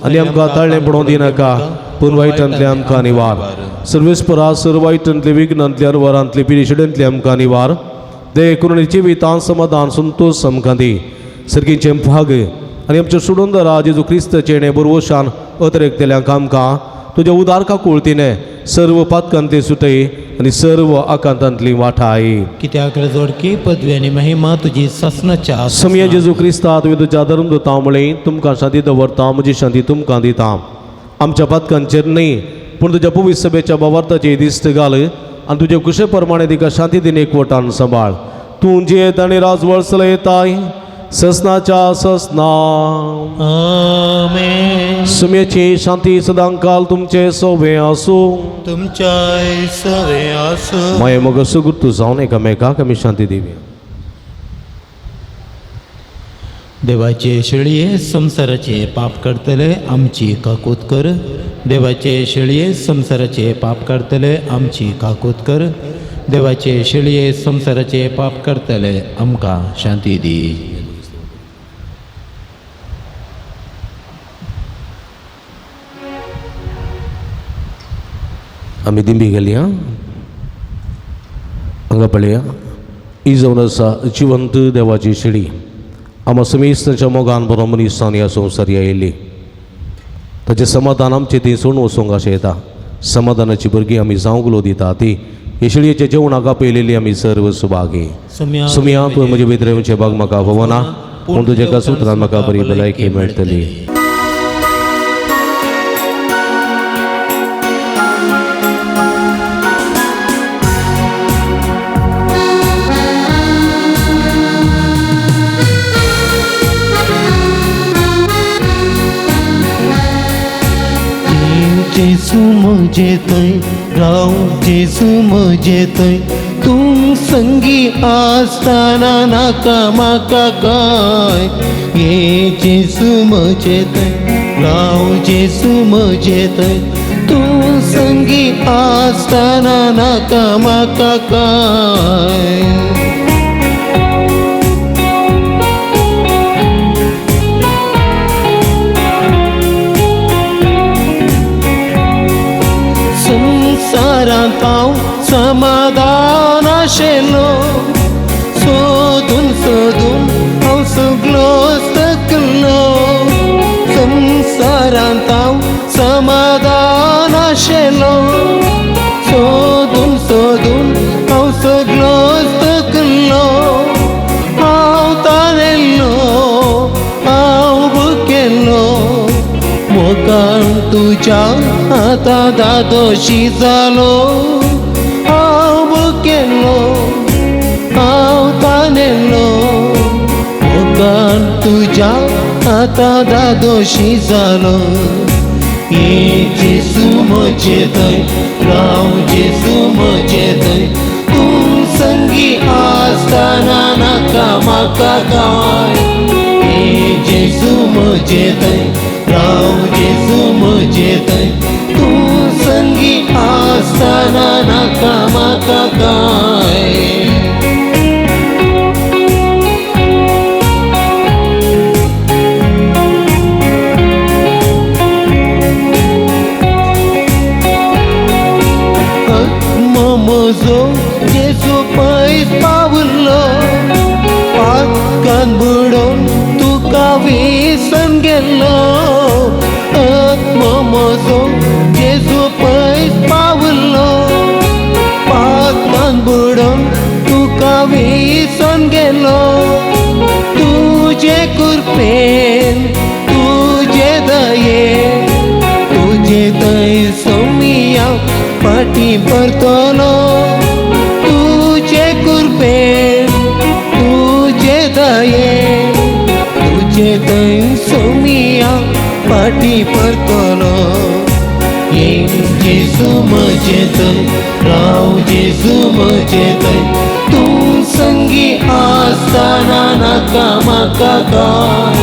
आनी आमकां ताळणें पडोवंक दिनाका, पूण वायटांतले आमकां निवार. सर्वेस्परा सर्व वायटांतले विघ्नांतले अरवरांतले पिरिशेंतले आमकां निवार. दे करून जिवितान समाधान संतोश आमकां दी. सर्गीचें भाग आनी आमच्या सुडूंदरा जेजू क्रिस्तचें बरवशान अतिरेकतल्यांक आमकां तुज्या उदार काकुळतीने सर्व पातकांतली सुटय आनी सर्व आकांतांतली वाठाय. कित्याक जोडकी पदवी आनी महिमा तुजी ससनाच्या समया जेजू क्रिस्ता तुवें तुज्या धर्म दिता म्हळें तुमकां शांती दवरता, म्हजी शांती तुमकां दिता. आमच्या पातकांचेर न्हय पूण तुज्या पवित्र सभेच्या भावार्थाची दिस्त घाल आनी तुजे कुशे प्रमाणे तिका शांती दिन एकवटान सांबाळ. तूं जियेत आनी राजवळ चलयताय ससनाच्या ससना. आमेन. सुम्याची शांती सदांकाल तुमचे सोबे आसूं. तुमच्याय सवे आसूं. माये मग सुगुर्तू जावन एकामेकाक आमी शांती दिवया. देवाचे शेळये संवसाराचे पाप करतले आमची काकूत कर. देवाचे शेळये संवसाराचे पाप करतले आमची काकूत कर. देवाचे शेळये संवसाराचे पाप करतले आमकां शांती दी. आमी दिंबी घालया. हांगा पळया ही जावन आसा जिवंत देवाची शेळी. आमा समेस्तांच्या मोगान बरो मनीसान ह्या संवसारी आयिल्ली. ताचें समाधान आमचें थंय सोडून वचूंक अशें येता. समाधानाची भुरगीं आमी जावंक लो दिता ती येशळयेच्या जेवणाक आपयलेली आमी सर्व सुभागी. सुमया तूं म्हजे भितर येवचें भाग म्हाका भोवना, पूण तुज्या एका सुत्रान म्हाका बरी भलायकी मेळटली. जेजू म्हजे थंय राव, जेजू म्हजे थंय, तूं संगी आसतना नाका म्हाका काय. ये जेजू म्हजे थंय राव, जेजू म्हजे थंय, तूं संगी आसतना नाका म्हाका काय. संसारांत हांव समाधान आशिल्लो, सोदून सोदून हांव सगलो थकलो. संसारांत हांव समाधान आशिल्लो, सोदून सोदून हांव सगलो थकलो. हांव तानेल्लो, हांव भुकेल्लो, मोगान तुज्या आतां दादोशी जालो. हांव भुकेल्लो, हांव तानेल्लो, मोगान तुज्या आतां दादोशी जालो. ये जेजू म्हजे थंय राव, जेजू म्हजे थंय, तूं संगी आसतना नाका म्हाका काय. ये जेजू म्हजे थंय राव, जेजू म्हजे थंय, तूं संगी आसतना नाका म्हाका काय. म्हजो जेजू पयस पावलो, पातकान बुडोवन तुका विसरून गेल्लो. आत्मो म्हजो जेजू पयस पावलो, पातकान बुडोवन तुका विसरून गेलो. तुजे कृपेन, तुजे दयेन, तुजे दय सोमिया फाटीं परतलो. तुजे कृपेन, तुजे दयेन, तुजे दय सोमिया फाटीं परतलो. ये जेजू म्हजे थंय राव, जेजू म्हजे थंय, तूं संगी आसतना नाका म्हाका काय.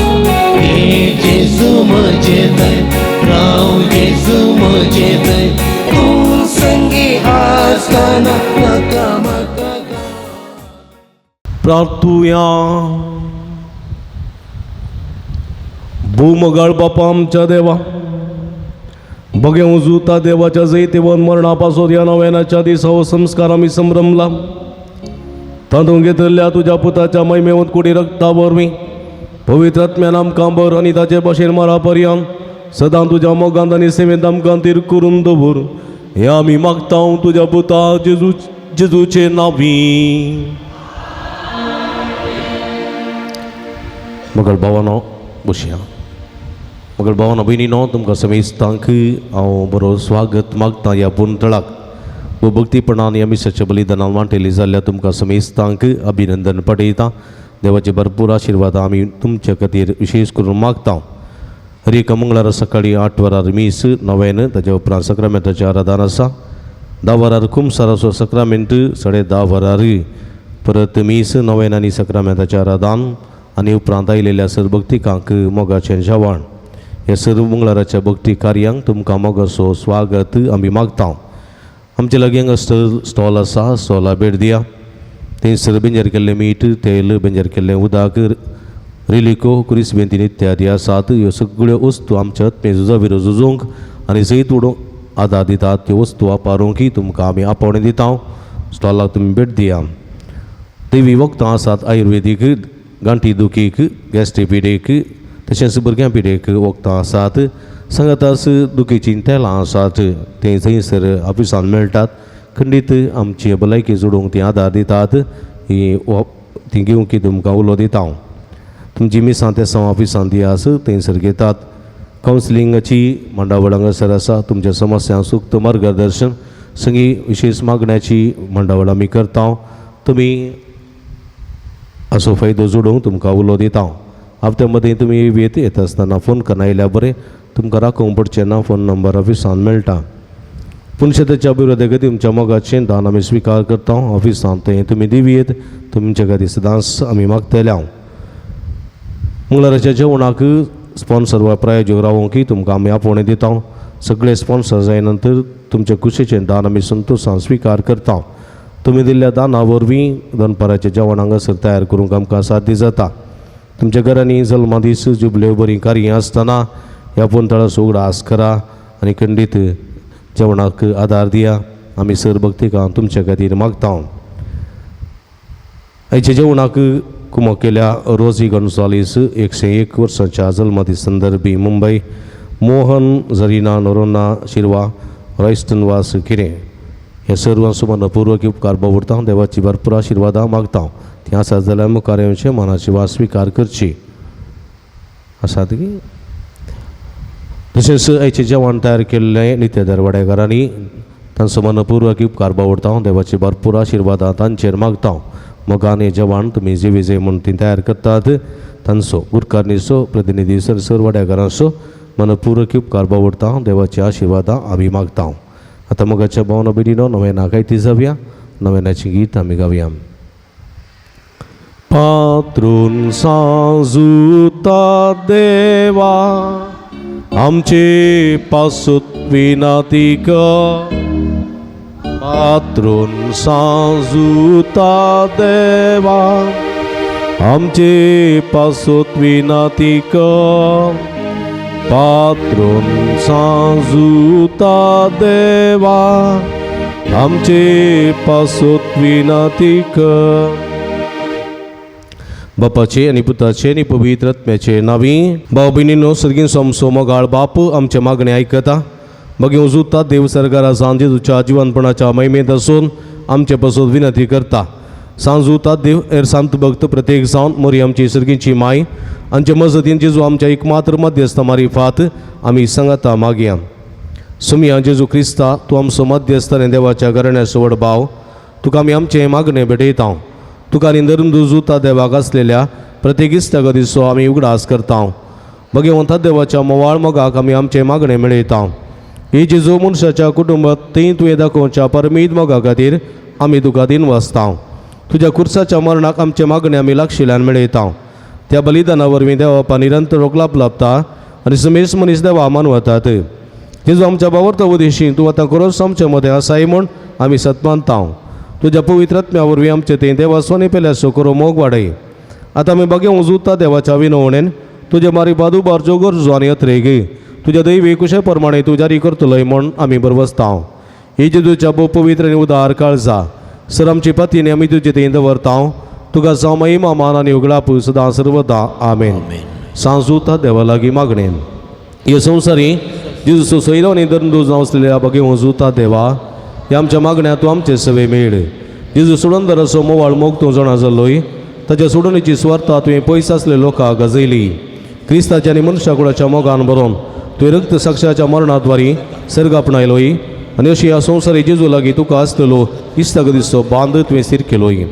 ये जेजू म्हजे थंय राव, जेजू म्हजे थंय, तूं संगी आसतना नाका म्हाका काय. प्रार्थुया. भूमगाळ बापा आमच्या देवा, बगे उजुता देवाच्या जैतेवन मरणा पासत ह्या नव्यानाच्या दिसा हो संस्कार आमी संभ्रमला. तातूंत घेतिल्ल्या तुज्या पुताच्या महिमेवंत कुडी रक्ता वरवीं पवित्र आत्म्यान आमकां बर आनी ताचे भाशेन मरा पर्यंत सदां तुज्या मोगांत आनी सेवेंत आमकां तीर करून दवर, हें आमी मागता तुज्या पुता जेजू जेजूचे नांवी. मगळ भावानो बसया. मगळ भावानो भयणीनो, तुमकां समेस्तांक हांव बरो स्वागत मागता ह्या पुंतळाक. भक्तीपणान ह्या मिसाच्या बलिदानान वांटेली जाल्ल्या तुमकां समेस्तांक अभिनंदन पडयता. देवाचे भरपूर आशिर्वाद आमी तुमच्या खातीर विशेश करून मागता. हर एका मंगळारा सकाळी 8 वरार मीस नव्यान, ताच्या उपरांत सक्रामेंताचें आराधन आसा. 10 वरार कुमसाराचो सक्रामेंत, 10:30 वरार परत मीस नव्यान आनी सक्रामेंताचें आराधन आनी उपरांत आयिल्ल्या सर्व भक्तिकांक मोगाचें जेवण. ह्या सर्व मंगळाराच्या भक्ती कार्यांक तुमकां मोगाचो स्वागत आमी मागता. आमचे लागीं हांगा स्टॉल आसा, स्टॉला भेट दिया. थंयसर बेंजर केल्लें मीठ, तेल, बेंजर केल्लें उदक, रिलिको, कुरीस बेंतीन इत्यादी आसात. ह्यो सगळ्यो वस्तू आमच्या आत्मे झुजा विरोध झुजूंक आनी जैत उडोवंक आदार दितात. त्यो वस्तू वापरूंक तुमकां आमी आपोवणें दिता. स्टॉलाक तुमी भेट दिया. देवी वखदां आसात आयुर्वेदीक, गांठी दुखीक, गॅस्ट्री पिडेक, तशेंच भुरग्यां पिडेक वखदां आसात. सांगाताच दुखीचीं तेलां आसात तें थंयसर ऑफिसान मेळटात. खंडीत आमची भलायकी जोडूंक तीं आदार दितात. ही ती घेवंक तुमकां उलो दिता हांव. तुमची मिसां तेसांव ऑफिसान ती आस थंयसर घेतात. कावन्सिलिंगाची मांडावळ हांगासर आसा. तुमच्या समस्यांक सूक्त मार्गदर्शन संगी विशेश मागण्याची मांडावळ आमी करता. तुमी असो फायदो जोडूंक तुमकां उलो दिता हांव. हप्त्या मदीं तुमी येत येता आसतना फोन करना आयल्यार बरें, तुमकां राखोवंक पडचें ना. फोन नंबर ऑफिसान मेळटा. पुनशेताच्या विरोधा खातीर तुमच्या मोगाचें दान आमी स्विकार करता. ऑफिसान थंय तुमी दिवयेत. तुमच्या खातीर सदांच आमी मागतले हांव. मंगळाराच्या जेवणाक स्पॉन्सर वा प्रायोजक रावोंक तुमकां आमी आपोवणें दिता. सगळे स्पॉन्सर जाय नंतर तुमच्या कुशीचें दान आमी संतोशान स्विकार करता. तुमी दिल्ल्या दाना वरवीं दनपाराचें जेवण हांगासर तयार करूंक आमकां साध्य जाता. तुमच्या घरांनी जल्मा दीस जुबल्यो बरीं कार्यां आसतना ह्या पुंतळाचो उगडास करा आनी खंडीत जेवणाक आदार दिया. आमी सर भक्तिकां तुमच्या खातीर मागता. आयच्या जेवणाक कुमक केल्या रोजी गोन्सालीस 101 वर्सांच्या जल्मदीस संदर्भी मुंबय, मोहन जरीना नोरोना शिरवा रॉयस्टन वास किरें हे सर्वांचो मनपूर्वक उपकार बावुरता. देवाची भरपूर आशिर्वादां मागता. ती आसा जाल्यार मुखार येवचें मनाची वास स्विकार करची आसात की. तशेंच आयचें जेवण तयार केल्लें नित्य दरवाडेकारांनी तांचो मनपूर्वक उपकार बावुरता. देवाची भरपूर आशिर्वादां तांचेर मागता. मोगान हें जेवण तुमी जेवी जे म्हूण ती तयार करतात तांचो गुरकारनीचो प्रतिनिधी सर सर वाड्याकारांचो मनपूर्वक उपकार बावुरता. देवाची आशिर्वादां आमी मागता. आतां मोगाच्या भावना भयणीनो नव्याना गायती जावया. नव्यानाचें गीत आमी गावया. पात्रून सांजुता देवा आमचे पासूत विनाती कर. पात्रून सांजुता देवा आमचे पासूत विनाती कर. पात्रून सांजुता देवा आमचे पासूत विनाती कर. बापाचे आनी पुताचे आनी पवित्र आत्म्याचे नावी. भाव भयणीनो, सर्गीन सोमसो मोगाळ बाप आमचे मागणें आयकता. मागीर उजुता देव सरकारा सांजे तुच्या जिवनपणाच्या महिमेंत आसून आमचे पासून विनंती करता. सांजुता देव एर सांत भक्त प्रत्येक जावन मोरी आमची सर्गीची माय आमचे मजतीन जेजू आमच्या एकमात्र मध्यस्थ मारिफात आमी सांगाता मागया. सुमिया जेजू क्रिस्ता, तूं आमचो मध्यस्थ आनी देवाच्या घराण्याचो व्हड भाव, तुका आमी आमचें मागणें भेटयता. तुका आनी धर्म जुता देवाक आसलेल्या प्रत्येक इश्टागतीचो आमी उगडास करता. भगवंता देवाच्या मोवाळ मोगाक आमी आमचें मागणें मेळयता. ही जेजू मनशाच्या कुटुंबात थंय तुवें दाखोवच्या परमीत मोगा खातीर आमी तुका दिन वाचता. तुज्या कुर्साच्या मरणाक आमचें मागणें आमी लागशिल्ल्यान मेळयता. त्या बलिदाना वरवीं देवापा निरंतर रोखलाप लाभता आनी समेस मनीस देवा मानवतात. जेजू आमच्या बावर्त उदेशी तूं आतां खरोच आमच्या मदें आसाय म्हूण आमी सतमानता. तुज्या पवित्र आत्म्या वरवीं आमचे थंय देवा सोनी पेल्याचो करो मोग वाडय. आतां आमी बागे उजुता देवाच्या विनवणेन तुजे मारी बादुबारच्यो गरजो आनी अत्रेग तुज्या दैवी कुशे प्रमाणे तूं जारी करतलोय म्हूण आमी बरवसता. ही जेजूच्या भोव पवित्र आनी उदार काळजा सर आमची पतीने आमी तुजे थंय दवरता. तुका जावं महिमा मान आनी उगडाप सदां सर्वदा. आमेन. सांजूता देवा लागीं मागणें. हे संवसारी जेजू सोयरो आनी दंदू जावं आसलेल्या बागे वजुता देवा, ह्या आमच्या मागण्या तूं आमचे सवे मेळ. जेजू सोडून मोवाळ मोग तूं जाणा जालोय. ताच्या सोडणीची सुवार्ता तुवें पयस आसले लोकांक गाजयली. क्रिस्ताच्या आनी मनशा कुळाच्या मोगान बरोवन तुवें रक्त साक्षाच्या मरणाद्वारी सर्ग आपणायलोय आनी अशी ह्या संवसारी जेजू लागीं तुका आसलेलो इश्टागतीचो बांद तुवें स्थीर केलोय.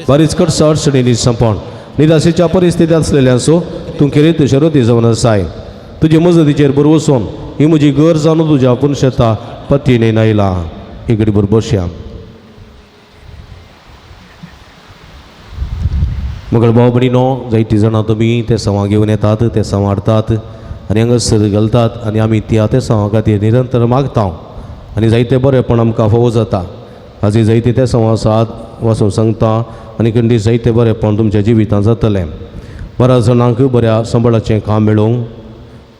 बारीच कडसा अडचणींनी संपण निराशेच्या परिस्थिती आसलेल्यांचो तूं खेरीत शरती जावन आसाय. तुजे मजतीचेर बरवसून ही म्हजी गरज जावन तुज्या पुनशेता पतीने नायला. इकडे बरोबर बसया. मगळ भाव भयणीनो, जायतीं जाणां तुमी ते सवां घेवन येतात, ते सवां हाडटात आनी हांगासर घालतात आनी आमी त्या ते सवां खातीर निरंतर मागता आनी जायते बरेंपण आमकां फावो जाता. आजी जायते ते सवां आसात वाचून सांगता आनी खंडीत जायते बरेंपण तुमच्या जिवितांत जातलें. बऱ्या जाणांक बऱ्या सांबाळाचें काम मेळूंक,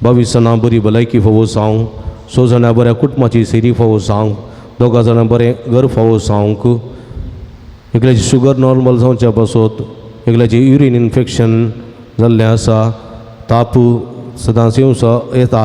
22 जाणां बरी भलायकी फावो जावंक, 6 जाणां बऱ्या कुटुंबाची सेरी फावो जावंक, 2 जाणां बरें घर फावो जावंक, एकल्याची शुगर नॉर्मल जावच्या पासत, एकल्याची युरीन इन्फेक्शन जाल्लें आसा, ताप सदांच येवचो येता,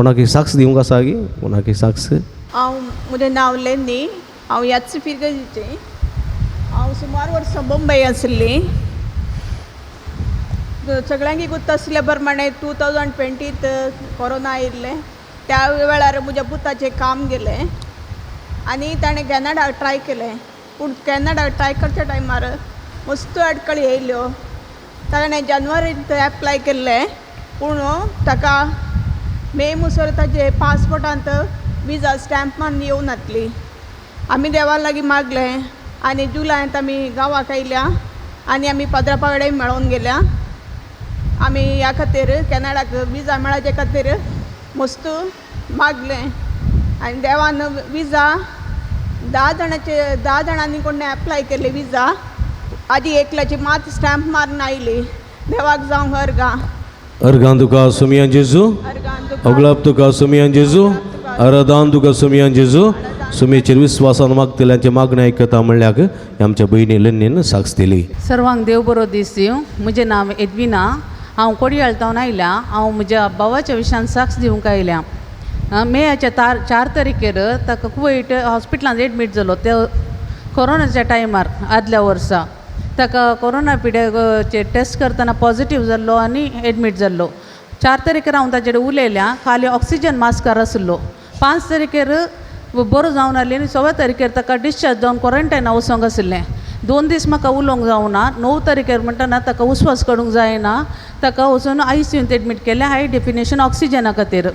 कोणाक साक्ष दिवंक आसा की कोणाक साक्ष? हांव, म्हजें नांव लेन्नी, हांव ह्याच फिरगजीचें. हांव सुमार वर्सां बंबय आसली. सगळ्यांकी गुत्त आसल्या प्रमाणे 2020त कोरोना आयिल्लें. त्या वेळार म्हज्या पुताचें काम गेलें आनी ताणें कॅनडा ट्राय केलें. पूण कॅनडा ट्राय करच्या टायमार मस्त आडकळी येयल्यो. ताणें जानेवारींत एप्लाय केल्लें, पूण ताका मे मुसर ताजे पासपोर्टांत विजा स्टॅम्प मारून येवं नातली. आमी देवा लागीं मागलें आनी जुलयांत आमी गांवाक आयल्या आनी आमी पाद्रा कडेन मेळोन गेल्या. आमी ह्या खातीर, कॅनडाक विजा मेळचे खातीर मस्त मागलें आनी देवान विजा 10 जाणाचे, 10 जाणांनी कोण एप्लाय केल्ले विजा, आदी एकल्याची मात स्टॅम्प मारून आयली. देवाक जावं अर्गां. अर्गां तुका सोमयान जेजू. अर्गां तुका. अगलाप तुका सोमयान जेजू. आराधान तुका सोमयान जेजू. सुमेचेर विस्वासान मागतल्यांचे मागणें आयकता म्हणल्याक आमच्या भयणी लेन्नीन साक्ष दिली. सर्वांक देव बरो दीस दिवं. म्हजें नांव एडविना. हांव कोडयाळ तावन आयल्या. हांव म्हज्या भावाच्या विशयान साक्ष दिवंक आयल्या. मेयाच्या 4 तारखेर ताका कुवैट हॉस्पिटलांत एडमीट जालो. ते कोरोनाच्या टायमार आदल्या वर्सा ताका कोरोना पिड्याचे टेस्ट करतना पॉजिटीव जाल्लो आनी एडमीट जाल्लो. 4 तारखेर हांव ताजे कडेन उलयल्या. खाली ऑक्सिजन मास्कार आसलो. 5 तारखेर बरो जावन आसली आनी 6 तारखेर ताका डिस्चार्ज जावन क्वॉरंटायना वचोंक आसलें. 2 दीस म्हाका उलोवंक जावना. 9 तारखेर म्हणटना ताका उस्वास काडूंक जायना. ताका वचून आयसीयूंत एडमीट केलें, हाय डेफिनेशन ऑक्सिजना खातीर.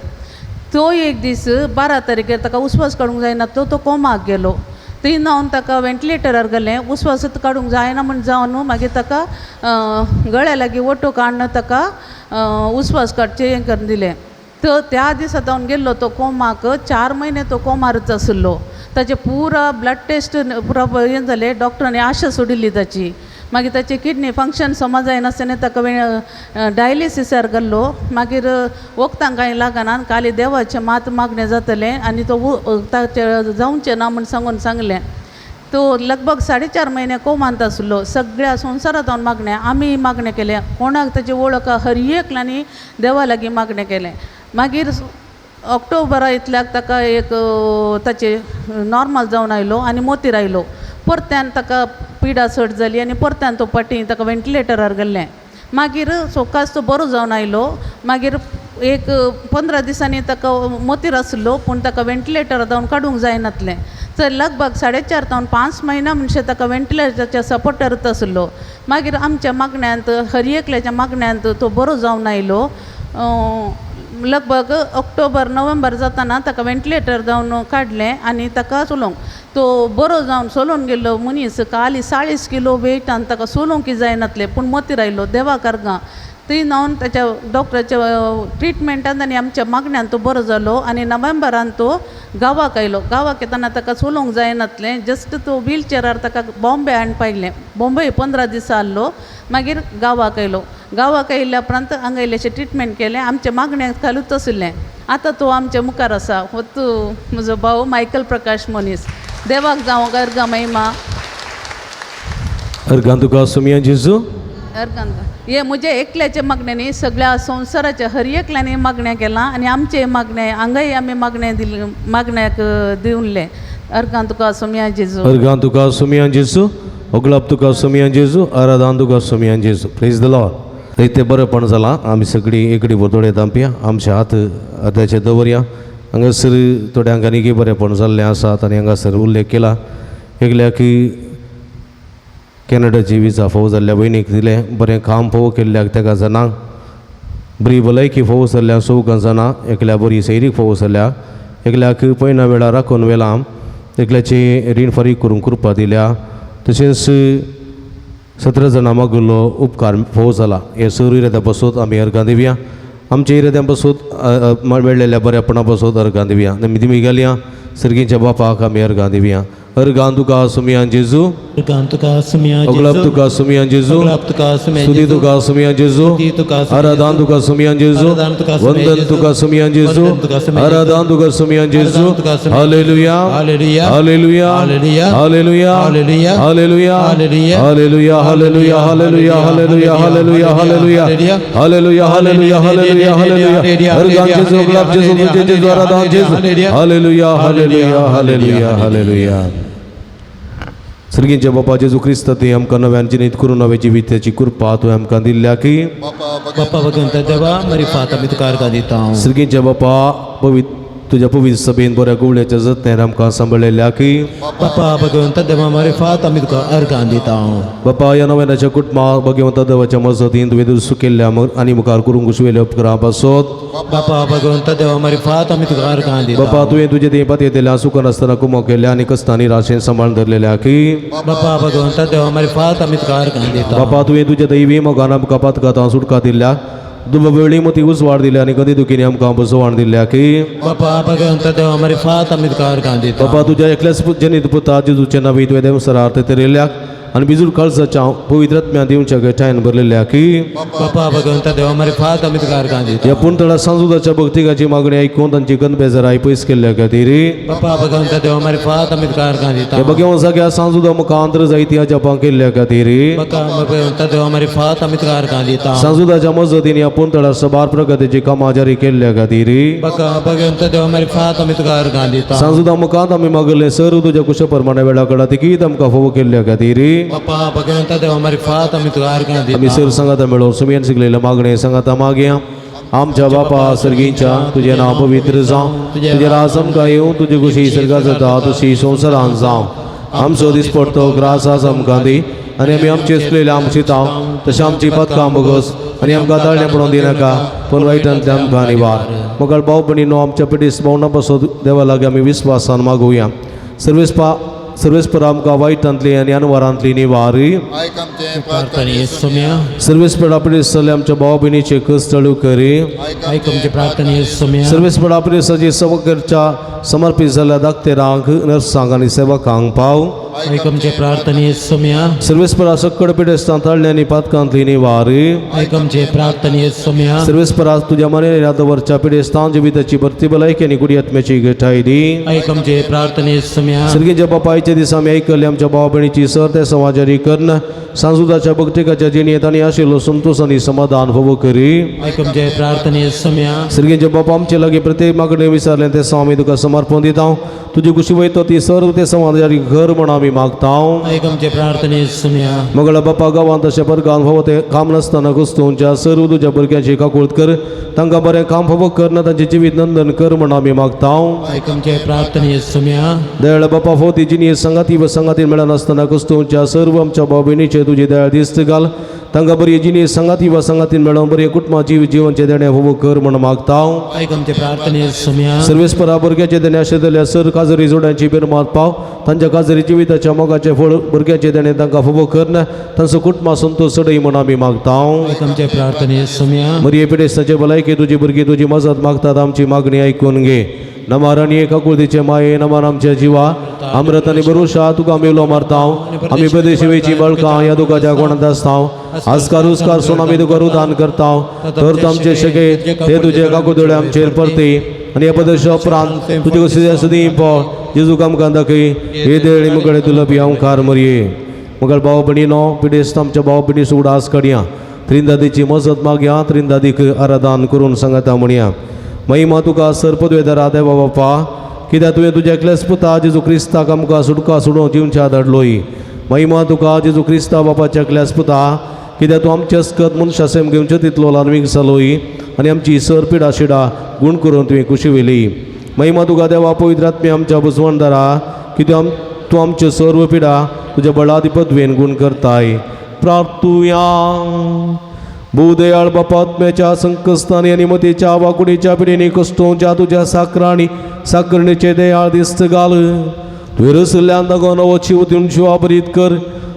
तो एक दीस 12 तारखेर ताका उस्वास काडूंक जायना तो तो कोमाक गेलो. थंय जावन ताका वेंटिलेटरार घालें. उस्वास काडूंक जायना म्हूण जावन मागीर ताका गळ्या लागीं ओटो काडून ताका उस्वास काडचें हें करून दिलें. तर त्या दिसा जावन गेल्लो तो कोमाक. 4 म्हयने तो कोमारच आसलो. ताचे पुरा ब्लड टेस्ट पुरा हें जालें. डॉक्टरांनी आशा सोडिल्ली ताची. मागीर ताचे किडनी फंक्शन समज जायनासतना ताका डायलिसिसार घाल्लो. मागीर वखदां कांय लागना, खाली देवाचें मात मागणें जातलें आनी तो ताचें जावचें ना म्हूण सांगून सांगलें. तो लगभग 4.5 म्हयने कोमांत आसलो. सगळ्या संवसारांत मागणें, आमी मागणें केलें. कोणाक ताची वळख हर एकल्यांनी देवा लागीं मागणें केलें. मागीर ऑक्टोबरा इतल्याक ताका एक ताचे नॉर्मल जावन आयलो आनी मोतीर आयलो. परत्यान ताका पिडा चड जाली आनी परत्यान तो पाटी ताका वेंटिलेटरार घाल्लें. मागीर सोकास तो बरो जावन आयलो. मागीर एक 15 दिसांनी ताका मोतीर आसलो, पूण ताका वेंटिलेटरा जावन काडूंक जायनातलें. तर लगभग 4.5 तावन 5 म्हयना म्हणजे ताका वेंटिलेटराच्या सपोर्टारच आसलो. मागीर आमच्या मागण्यांत, हर एकल्याच्या मागण्यांत तो बरो जावन आयलो. लगभग ऑक्टोबर नोव्हेंबर जाताना ताका वेंटिलेटर जावन काडलें आनी ताका चलोवंक. तो बरो जावन चलोवन गेल्लो मनीस खाली 40 किलो वेटान ताका चलोवंक जायनातलें, पूण मोतीर आयलो. देवाक अर्गां. थंय जावन ताच्या डॉक्टराच्या ट्रिटमेंटान आनी आमच्या मागण्यान तो बरो जालो आनी नोव्हेंबरान तो गांवाक आयलो. गांवाक येतना ताका चलोवंक जायनातलें. जस्ट तो व्हील चेरार ताका बॉम्बे हाडून पायलें. बॉम्बे 15 दिसां आहलो. मागीर गांवाक आयलो. गांवाक आयिल्ल्या उपरांत हांगा इल्लेशें ट्रिटमेंट केलें. आमच्या मागण्याक खालूच आशिल्लें. आतां तो आमच्या मुखार आसा. होच म्हजो भाव मायकल प्रकाश मनीस. देवाक जावं अर्गां महिमा. अर्गां तुका सोमया जेजू. अर्गां. हे म्हजें एकल्याचें मागणें न्ही, सगळ्या संवसाराच्या हर एकल्यांनी मागणें केलां आनी आमचें मागणें हांगाय आमी मागणें दिलें, मागण्याक दिवलें. अर्गां तुका सोमया जेजू. अर्गां तुका सोमया जेजू. ओगलाप तुका सोमया जेजू. आराधान तुका सोमया जेजू. प्रेज the Lord. ते बरेंपण जालां. आमी सगळीं एकडी बोतोडे दामपया, आमचे हात अर्द्याचे दवरया. हांगासर थोड्यांक आनीकय बरेंपण जाल्लें आसा. तांणी हांगासर उल्लेख केला, एकल्याक कॅनडाची विजा फावो जाल्ल्या भयणीक दिलें, बरें काम फावो केल्ल्याक तेका जाणां, बरी भलायकी फावो जाल्ल्या चौगां जाणां, एकल्या बरी सैरीक फावो जाल्या, एकल्याक पयना वेळार राखून व्हेलां, एकल्याची रीण फारीक करूंक कृपा दिल्या, तशेंच 17 जाणां मागुल्लो उपकार फावो जाला. हे सर इराद्या पासत आमी अर्गां दिवया. आमच्या इराद्यां पासत, मेळ्ळेल्या बऱ्यापणा पासत अर्गां दिवया. आमी दिमी घालया. सर्गीच्या बापाक आमी अर्गां दिवया. अर्गान तुका सुमयान जेजू. अर्गां तुका सुमया अगलाब तुका सुमयान जेजू. अगलाब तुका सुमया स्तुती जेजू. तुका सुमयान जेजू. स्तुती तुका सुमया आराधन जेजू. तुका सुमयान जेजू. आराधन तुका सुमया वंदन जेजू. तुका सुमयान जेजू. वंदन तुका सुमया जेजू. आराधन तुका सुमयान जेजू. आराधन तुका सुमया जेजू. Hallelujah. Hallelujah. Hallelujah. Hallelujah. Hallelujah. Hallelujah. Hallelujah. Hallelujah. Hallelujah. Hallelujah. Hallelujah. Hallelujah. Hallelujah. Hallelujah. Hallelujah. Hallelujah. Hallelujah. Hallelujah. Organ जेजू, अगलाब जेजू, तुझे जेजू, आराधन जेजू. हालेलुया. हालेलुया. हालेलुया. हालेलुया. सर्गींच्या बापा जेजू क्रिस्त ते आमकां नव्यान जिनीत करून नवें जिविताची कृपा तुवें आमकां दिल्ल्या की बापा भगवंता देवा मरिफात आमी तुका अर्गां दिता. सर्गींच्या बापा पवित्र तुज्या पवित्र सभेन बऱ्या गुवळ्याच्या जतनान आमकां सांबाळलेल्या की बापा भगवंता देवा मरिफात आमी तुका अर्गां दिता. बापा ह्या नव्यानाच्या कुटुंबा भगवंता देवाच्या मजतीन तुवें दुरुस्त केल्ल्या आनी मुखार करूंक घुसवेल्या उपकरां पासत बापा भगवंता देवा मरिफात आमी तुका अर्गां दिता. बापा तुवें तुजे देह पातयेतल्या सुखान आसतना कुमो केल्ल्या आनी कस्तांनी राशेन सांबाळून धरलेल्या की बापा भगवंता देवा मरिफात आमी तुका अर्गां दिता. बापा तुवें तुज्या दैवी मोगान आमकां पातकातां सुटका दिल्या, दुबवेळी मती उजवाड दिल्या आनी गदी दुखीनी आमकां बसवण दिल्या की बापा भगवंता देवा मरिफात आमी तुका अर्गां दिता. बापा तुज्या एकल्याच जनीत पुता जेजूचे नांवी तुवें देवसरार ते तेरेल्याक आनी बिजूर काळजाच्या पवित्र आत्म्या दिवच्या गठायन भरलेल्या की बापा भगवंता देवा मरिफात आमी तुका अर्गां दिता. ह्या पुणतळा सांजुदाच्या भक्तिकाची मागणी आयकून तांची गंद बेजाराय पयस केल्ल्या खातीर बापा भगवंता देवा मरिफात आमी तुका अर्गां दिता. ह्या भगवान जाग्या सांजुदा मुखांतर जायती अजापां केल्ल्या खातीर बापा भगवंता देवा मरिफात आमी तुका अर्गां दिता. सांजुदाच्या मजतीन ह्या पुणतळा सबार प्रगतीची कामां जारी केल्ल्या खातीर बापा भगवंता देवा मरिफात आमी तुका अर्गां दिता. सांजुदा मुखांत आमी मागले सर तुज्या कुश प्रमाणे वेळा कडा तिकीत आमकां फावो केल्ल्या खातीर बापा भगवंता देवा मरिफात आमी तुका अर्गां आमी दिता. सर सांगाता मेळोवन सुमयन शिकलेल्या मागणे सांगाता मागया. आमच्या बापा सर्गींच्या तुजें नांव पवित्र जावं, तुजें राज आमकां येवं, तुजी खुशी सर्गात जाता तशी संवसारांत जावं. आमचो दिसपडतो ग्रास आज आमकां दी आनी आमी आमचे चुकलेले आमची ताव तशें आमची पदकां बोगस आनी आमकां ताळणें पडोवन दिनाका पूण वायटांतले आमकां निवार. मगळ भाव भयणीनो आमच्या पिडीस भावना पासत देवा लागीं आमी विस्वासान मागुया. सर्वेस्पर आमकां वायटांतली आनी अनवरांतली निवारी. आयक आमचें प्रार्थने सोम्या. सर्वेस्पर आपले सल्ले आमच्या भाव भयणीचे कस करी. आयक आमचे प्रार्थने सोम्या. सर्वेस्पर आपले सजी सेवकच्या समर्पित जाल्ल्या दाक्तेरांक, नर्सांक आनी सेवकांक पाव. आयक आमचे प्रार्थने सोम्या. सर्वेस्परा सक्कड पिडेस्तां ताळ्ळे आनी पातकांतली निवारी. आयक आमचे प्रार्थने सोम्या. सर्वेस्परा तुज्या मने दवरच्या पिडेस्तां जिविताची भरती भलायकी आनी कुडी आत्म्याची गठाय दी. आयक आमचे प्रार्थने सोम्या. सर्गीच्या बापायच्या दिसा आमी आयकल्ले आमच्या भाव भयणीची सर ते समाजारी कर्ण सांजुदाच्या भक्तिकाच्या जिणेंत आनी आशिल्लो संतोष आनी समाधान फावो करी. आयक आमचे प्रार्थने सोम्या. सर्गीच्या बापा आमचे लागीं प्रत्येक मागणें विचारलें तें आमी तुका समर्पण दिता. तुजी कुशी वयतो ती सर्व ते समाजारी घर म्हण आमी मागता. आयक आमचे प्रार्थने सोम्या. मगळ बापा गांवांत तशें परगांव फावो तें काम नासतना गुस्तूंच्या सर्व तुज्या भुरग्यांची काकूळत कर, तांकां बरें काम फावो कर ना तांचें जिवीत नंदन कर म्हण आमी मागता. आयक आमचे प्रार्थने सोम्या. दयाळ बापा फावो ती जिणी संगाती व संगातीन मेळनासतना कुस्तूंच्या सर्व आमच्या भाव भयणीचे तुजी दयाळ दिस्त घाल, तांकां बरी जिणी संगाती व संगातीन मेळोवन बरें कुटुंबा जीव जिवनचें देणें फावो कर म्हण मागता. आयक आमचे प्रार्थने सोम्या. सर्वेस्परा भुरग्याचे देणे आशिल्ल्या सर काजरी जोड्यांची बेरमात पाव, तांच्या काजरी जिविताच्या मोगाचें फळ भुरग्याचे देणे तांकां फावो कर, तांचो कुटुंबा संतोष चडय म्हण आमी मागता. आयक आमचे प्रार्थने सोम्या. मरिये पिडेस्ताचे भलायकी तुजी भुरगीं तुजी मजत मागतात, आमची मागणी आयकून घे. नमाराणी एका कुळदीचे माये नमान आमच्या जिवा अमृत आनी बरुशा तुका आमी उलो मारता. आमी प्रदेशी वेची बळकां ह्या दुखाच्या कोणांत आसता आजकार उस्कार सोन आमी तुका रुदान करता. तर आमचे शके ते तुजे काकुदोळे आमचेर परती आनी ह्या प्रदेशा उपरांत तुजे कशी सदीं पो जेजू आमकां दाखय हे देळ मुकडे तुला पियांव मरये. मगर भाव भयणीनो पिडेस्त आमच्या भाव भयणी उडास काडया, त्रिंदादीची मजत मागया, त्रिंदादीक आराधन करून सांगता म्हणया. महिमा तुका सर्पद्वेदरा देवा बापा, कित्याक तुवें तुज्या एकल्याच पुता जेजू क्रिस्ताक आमकां सुटका सोडून जिवच्या धाडलोय. महिमा तुका जेजू क्रिस्ता बापाच्या एकल्याच पुता, कित्याक तूं आमचे अस्कत मनशा सेम घेवचे तितलो ल्हानवीक जालोय आनी आमची सर पिडा शिडा गूण करून तुवें कुशी व्हेली. महिमा तुका देवा पवित्र आत्मे आमच्या बुजवणदारा, कित्याक तूं आमच्यो सर्व पिडा तुज्या बळादी पदवेन गूण करताय. प्रार्थुया. भूदयाळ बापात्म्याच्या संकस्तानी आणि मतीच्या वाकुडीच्या पिढीने कष्टोंच्या तुझ्या साकराणी साकरणीचे दयाळ दिस्त घाल. तुवें रसल्यान ताका नवो शिव दिवन शिवापरीत कर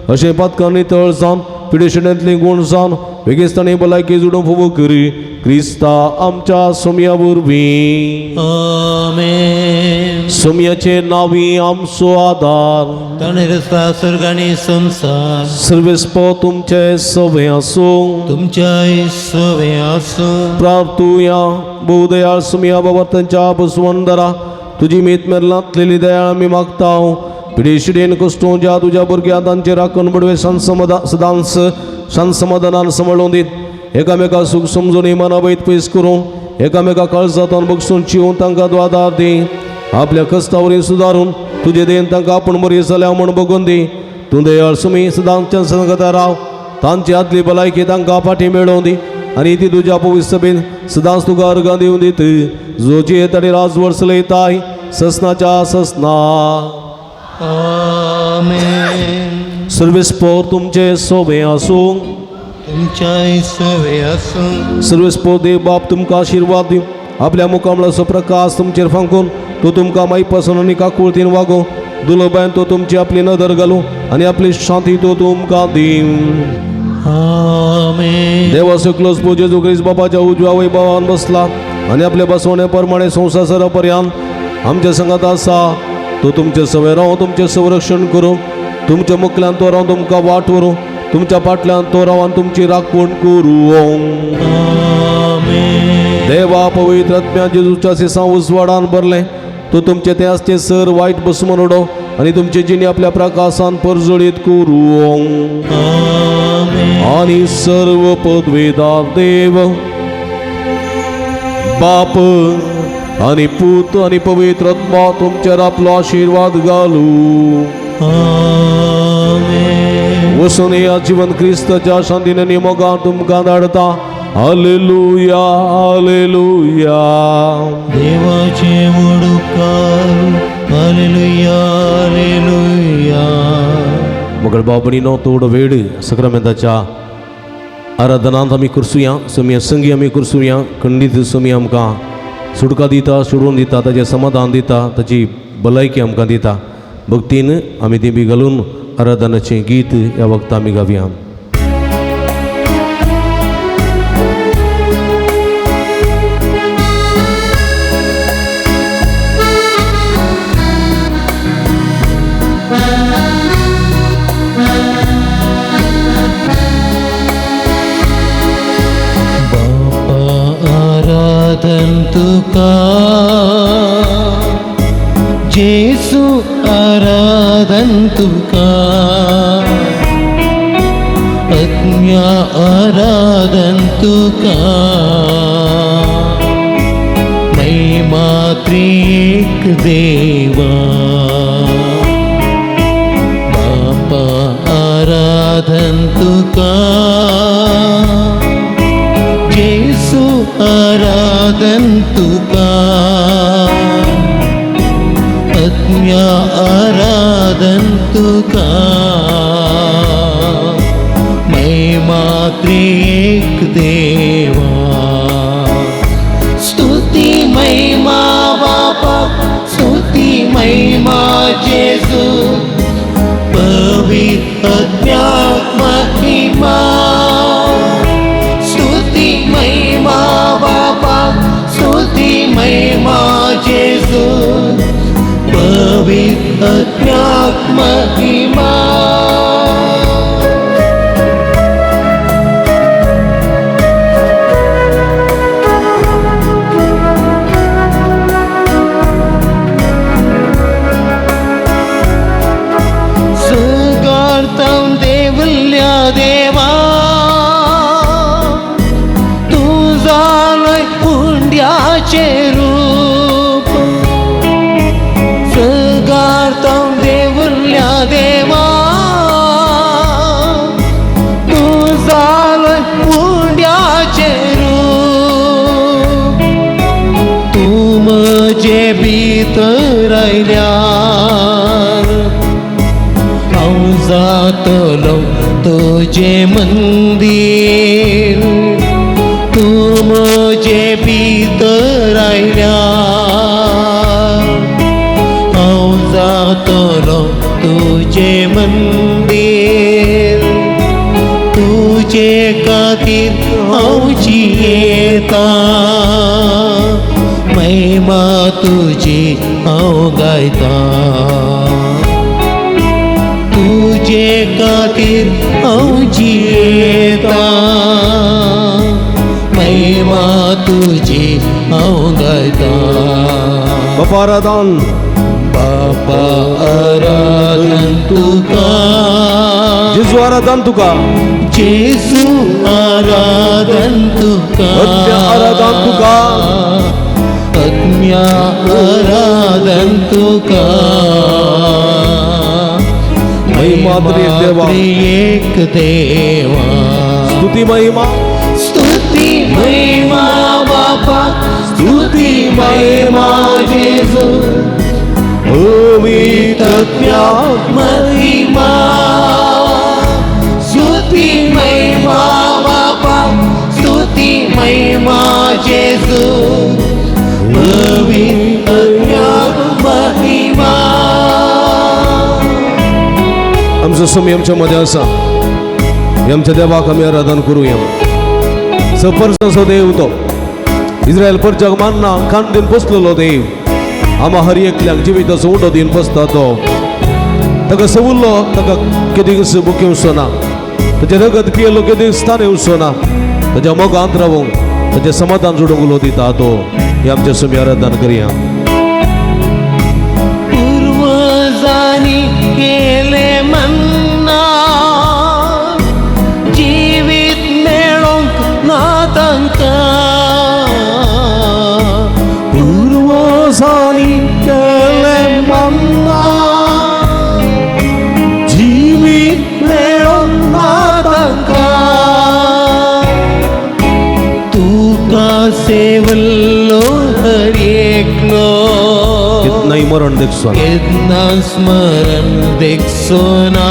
अशें पातकांनी तळ जावन पिडेशणेंतली गूण जावन बेगीस्तानी भलायकी जुडून फुबो करी क्रिस्ता आमच्या सोमया वरवीं. आमेन. सोमयाचे नावी आमचो आदार. ताणें रस्ता स्वर्ग आनी संवसार. सर्वेस्पो तुमचे सवे आसूं. तुमच्याय सवे आसूं. प्रार्थुया. भोवदयाळ सुमिया बाबा तांच्या बसवंदरा तुजी मीत मेरलांतलेली दयाळ आमी मागता. पिढी कश्टो ज्या तुज्या भुरग्यां तांचे राखण बडवे संसमदा सदांस संसमाधानान सांबाळून दीत एकामेका सूख समजून मनाबैत पयस करूं एकामेका काळजातान बगसून चिवून तांकां तूं आदार दी. आपल्या कश्टावरी सुदारून तुजे देन तांकां आपूण बरी जाल्या म्हूण बगून दी. तूं दयाळ सुमी सदांच्या संगता राव. तांची आदली भलायकी तांकां फाटी मेळोवन दी आनी ती तुज्या पवित्र सभेन सदांच तुका अर्गां दिवन दीत जो जियेत आनी राजवर्स चलयताय ससनाच्या ससना. आमेन. सर्वेस्पोर तुमचे सोबे आसूं. तुमच्याय सवे आसूं. सर्वेस्पोर देव बाप तुमकां आशिर्वाद दिवं. आपल्या मुखामळाचो प्रकाश तुमचेर फांकून तो तुमकां माईपासून आनी काकुळतीन वागोवं. दुलोबायन तो तुमची आपली नदर घालूं आनी आपली शांती तो तुमकां दिवं. आमेन. देवा सकलोस जेजू क्रिस्त बाबाच्या उजव्या वैभवान बसला आनी आपल्या बसवणे प्रमाणे संवसार सरा पर्यंत आमच्या संगात आसा. तो तुमचे सवय राव तुमचें संरक्षण करूं. तुमच्या मुखल्यान तो राव तुमकां वाट व्हरूं. तुमच्या फाटल्यान तो राव आनी तुमची राखण करूं. आमेन. देवा पवित्र आत्म्या जेजूच्या सिसां उजवाडान भरलें तो तुमचे ते आसचे सर वायट बसमन उडो आनी तुमचे जिणे आपल्या प्रकाशान परजळीत करूं. आमेन. आणि सर्व पदवीदार देव बाप आणि पूत आणि पवित्र आत्मा तुमच्यार आपलो आशीर्वाद घालू. आमेन. वसून या जीवन क्रिस्ताच्या शांतीने आणि मोगान तुमकां धाडता. Hallelujah hallelujah. देवाचे वडुकार. Hallelujah hallelujah. मगळ बाबणीनो थोडो वेळ सक्रामेंताच्या आराधनांत आमी करसुया. सोमया संगी आमी करसुया. खंडीत सोमी आमकां सुटका दिता, सोडून दिता, ताजें समाधान दिता, ताची भलायकी आमकां दिता. भक्तीन आमी देंबी घालून आराधनाचें गीत ह्या वखता आमी गावया. बापा आराधन तुका जेसू आराधन तुका आत्म्या आराधन तुका महिमा त्रिएक देवा. बापा आराधन तुका जेसू आराधन तुका आत्म्या आराधन तुका महिमा त्रिएक देवा. स्तुती महिमा बापा स्तुती महिमा जेसू पवित्र आत्म्याक महिमा. स्तुती महिमा बापा स्तुती महिमा जेसू पवित्र आत्म्याक महिमा. सुगार्तम देवल्या देवा तूं जालोय उंड्याचें रूप. सुगार्तम देवल्या देवा तूं जालोय उंड्याचें रूप. तूं म्हजे भितर आयल्यार हांव जातलो तुजें मंदीर. तूं म्हजे भितर आयल्यार हांव जातलो तुजें मंदीर. तुजे खातीर खातीर हांव जियेता, महिमा तुजी हांव गायता, तुजे खातीर हांव जियेता, महिमा तुजी हांव गायता। बापा आराधन, बापा आराधन तुका, जेजू आराधन तुका, जेजू आराधन तुका, आत्म्या आराधन तुका, आत्म्या आराधन तुका, महिमा त्रिएक देवा, त्रिएक देवा, स्तुती महिमा, स्तुती महिमा बापा, स्तुती महिमा जेजू, पवित्र महिमा, स्तुती महिमा बापा, स्तुती महिमा जेजू, पवित्र महिमा। आमचो स्वामी आमच्या मध्ये आसा, आमच्या देवाक आमी आराधन करूया। सपर्साचो देव तो इस्रायल परजाक मान्ना खाण दिवन पोसलेलो देव, आमा हर एकल्याक जिविताचो उंडो दिवन पोसता तो। ताका सवुल्लो ताका केदींच बुक येवचो ना, ताजें रगत पियेलो केदींच स्थान येवचो ना, ताज्या मोगांत रावूंक ताजें समाधान जोडूंक उलो दिता तो। हे आमच्या स्वामी आराधन करया। पूर्वजांनी केले मन्ना, जिवीत मेळोंक ना तांकां, पूर्वजांनी केले मन्ना, जिवीत मेळोंक ना तांकां, तुका सेवल्लो हर एकलो, केन्नाय मरण देखचो ना, केन्ना स्मरण देखचो ना,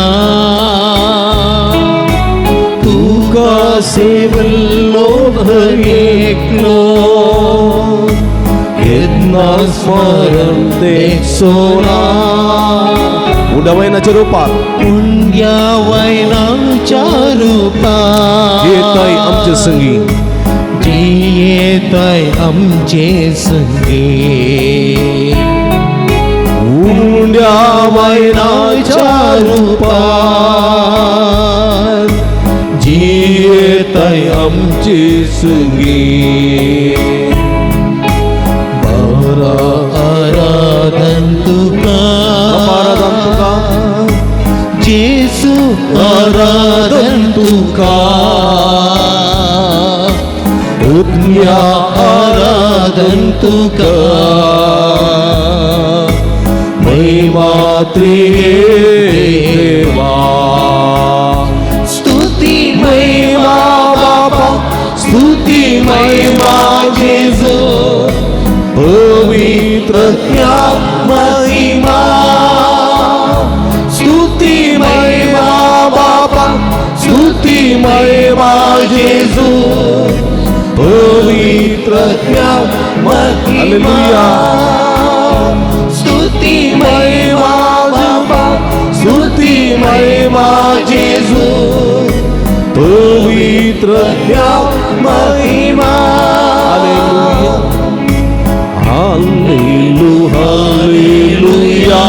तुका सेवल्लो हर एकलो, केन्ना स्मरण देखचो ना, उंड्या वयनाच्या रुपार, उंड्या वयनाच्या रुपार, जियेताय आमचे संगी, जियेताय आमचे संगी, उंड्या वयनाच्या रुपार, जियेताय आमचे संगी। बारा आराधन तुका, आराधन तुका, जेजू आराधन तुका, आत्म्या आराधन तुका, महिमा त्रिएक देवा, स्तुती महिमा बापा, स्तुती महिमा जेजू, पवित्र महिमा, स्तुती महिमा बापा, स्तुती महिमा जेजू, पवित्र महिमा, स्तुती महिमा बापा, स्तुती महिमा जेजू, पवित्र महिमा। Hallelujah, hallelujah,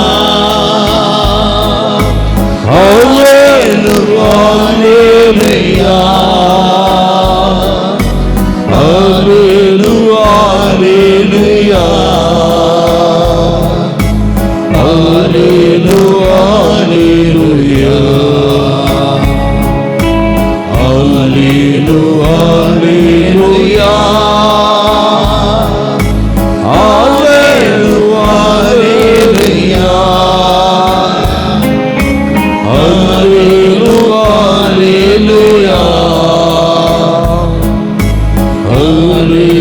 hallelujah, hallelujah, hallelujah, hallelujah, hallelujah, hallelujah, hallelujah, hallelujah, hallelujah, hallelujah,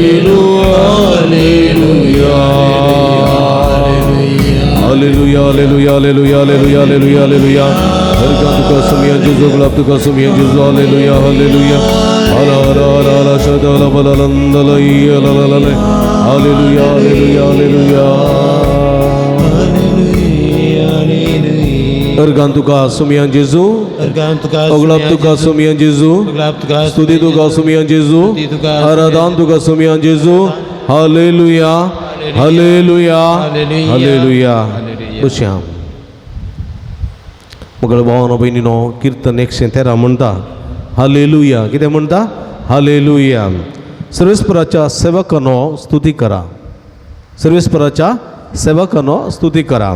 hallelujah, hallelujah, hallelujah, hallelujah, hallelujah, hallelujah. हर का तुका सुमिया जेजू, गुलाब तुका सुमिया जेजू, हालेलुया, हालेलुया, हला हला हला हला शदाला बला लंदला ला ला ला, हालेलुया, हालेलुया, हालेलुया। अर्गान तुका सुमयान जेजू, अर्गान तुका अगलाब तुका सुमयान जेजू, अगलाब तुका स्तुती तुका सुमयान जेजू, स्तुती तुका आराधन तुका सुमयान जेजू. Hallelujah, hallelujah, hallelujah. बसया. मगळ भावानो भयणीनो, किर्तन 113 म्हणटा हालेलुया. कितें म्हणटा? हालेलुया. सर्वेस्पराच्या सेवकानो स्तुती करा, सर्वेस्पराच्या सेवकानो स्तुती करा,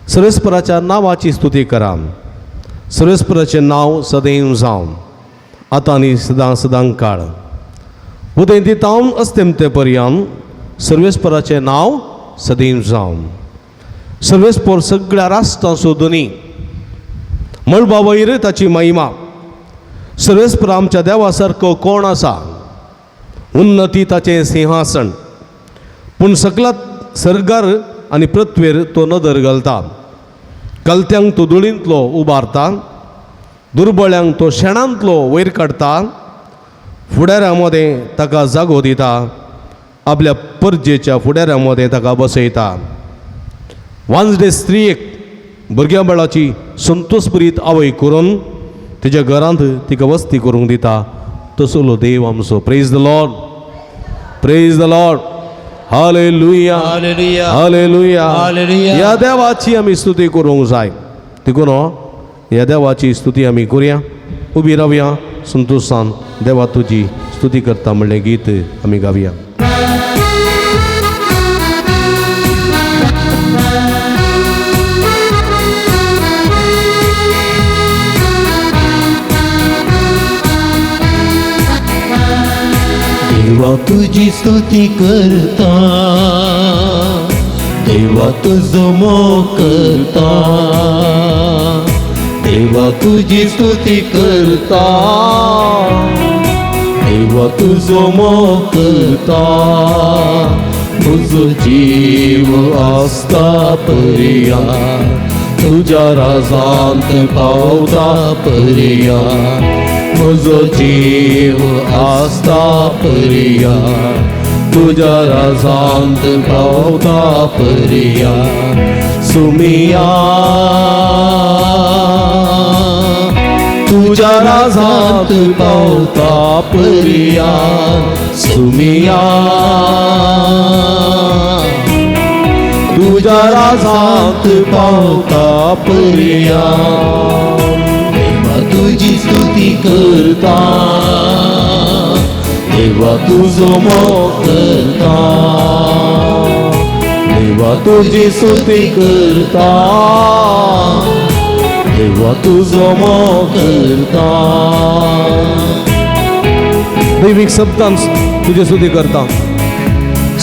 सर्वेस्पराच्या नांवाची स्तुती करा. सर्वेस्पराचें नांव सदैव जावं, आतां आनी सदां सदां काळ. उदयंती तावन अस्तेमते पर्यंत सर्वेस्पराचें नांव सदैव जावं. सर्वेस्पर सगळ्या राष्ट्रांचो धनी, मळबा वयर ताची महिमा. सर्वेस्पर आमच्या देवा सारको कोण आसा? उन्नती ताचें सिंहासन, पूण सकला सर्गार आनी पृथ्वेर तो नदर घालता. कलत्यांक तो धुळींतलो उबारता, दुर्बळ्यांक तो शेणांतलो वयर काडता. फुडाऱ्यां मदें ताका जागो दिता, आपल्या परजेच्या फुडाऱ्यां मदें ताका बसयता. वांजडे स्त्रियेक भुरग्यां बाळाची संतोषभरीत आवय करून तिच्या घरांत तिका वस्ती करूंक दिता. तसलो देव आमचो. Praise the Lord, praise the Lord. Hallelujah, hallelujah, hallelujah. Hallelujah. ह्या देवाची आमी स्तुती करूंक जाय. देखून ह्या देवाची स्तुती आमी करुया. उबी रावया, संतोशान देवा तुजी स्तुती करता म्हणलें गीत आमी गावया. देवा तुजी स्तुती करता, देवा तुजो मोग करता, देवा तुजी स्तुती करता, देवा तुजो मोग करता. तुजो जीव आसता पर्या, तुज्या राजांत पावता पर्या. म्हजो जीव आसता पर्या, तुज्या राजांत पावता पर्या. सुमिया तुज्या राजांत पावता पर्या. सुमिया तुज्या राजांत पावता पर्या. देवा तुजी स्तुती करता, देवा तुजो मोग करता, देवा तुजी स्तुती करता, देवा तुजो मोग करता. दैवीक शब्दान तुजे स्तुती करता.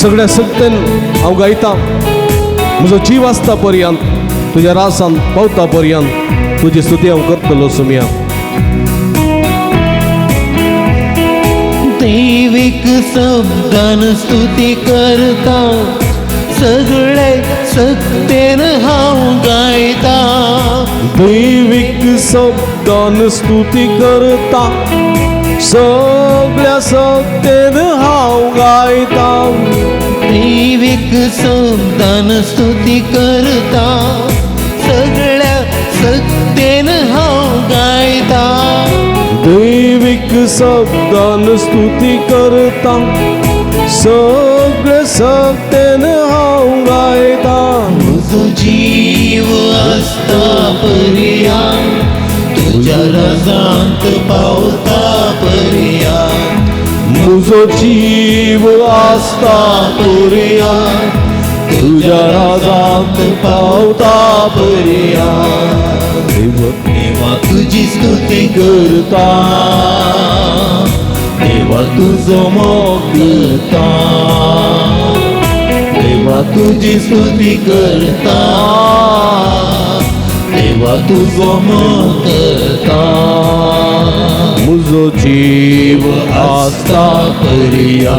सगळ्या सत्तेन हांव गायता. म्हजो जीव आसता पर्यंत तुज्या रासान पावता पर्यंत तुजी स्तुती हांव करतलो सुमया. दैवीक शब्दान स्तुती करता, सगळे सत्तेन हांव गायता. दैवीक शब्दान स्तुती करता, सगळ्या सत्तेन हांव गायता. दैवीक शब्दान स्तुती करता, सगळ्या सत्तेन हांव गायता. दैवीक शब्दान स्तुती करता, सगळे सत्तेन हांव गायता. म्हजो जीव आसता पर्या, तुज्या राजांत पावता पर्या. म्हजो जीव आसता पर्या, तुज्या राजांत पावता पर्या. देवा तुजी स्तुती करता, देवा तुजो मोग करता, देवा तुजी स्तुती करता, देवा तुजो मोग करता. म्हजो जीव आसता पर्या,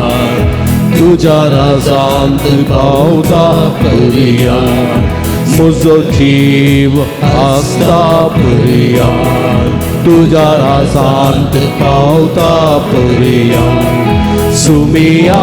तुज्या राजांत पावता पर्या. म्हजो जीव आसता पर्या, तुज्या राजांत पावता पर्या. सुमिया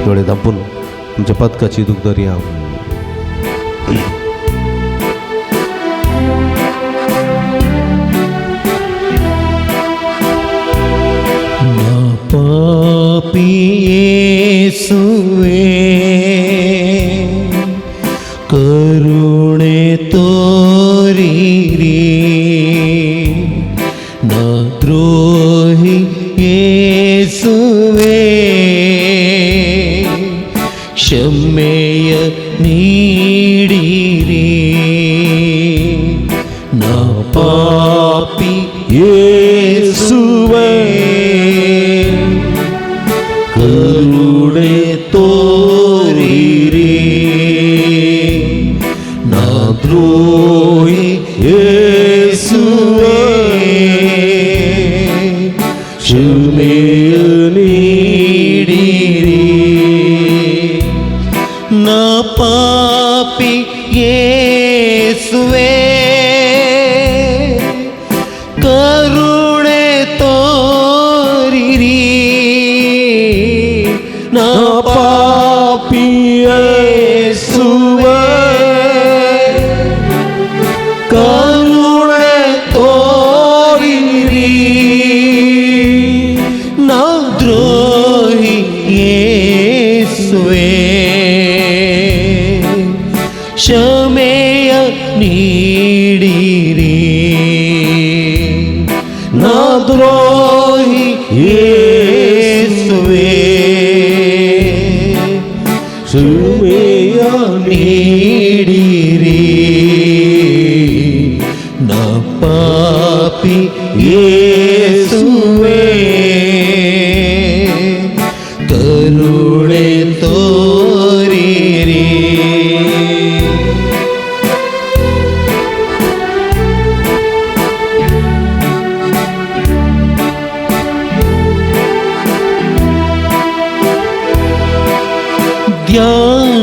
दोळे धांपून आमच्या पदकाची दूख धरया. पापी येसुवे करुणे तोरी रे, न द्रोही येसुवे क्षमेय नीडी रे, न पापी येसुवे करुणे तोरी रे, न द्रोही येसुवे क्षमेय नीडी रे, न पापी येसुवे करुणे तोरी रे, न पापी येसुवे करुणे तोरी रे, न द्रोही येसुवे क्षमेय नीडी रे, न द्रोही येसुवे क्षमेय नीडी रे, न पापी येसुवे करुणे तोरी रे.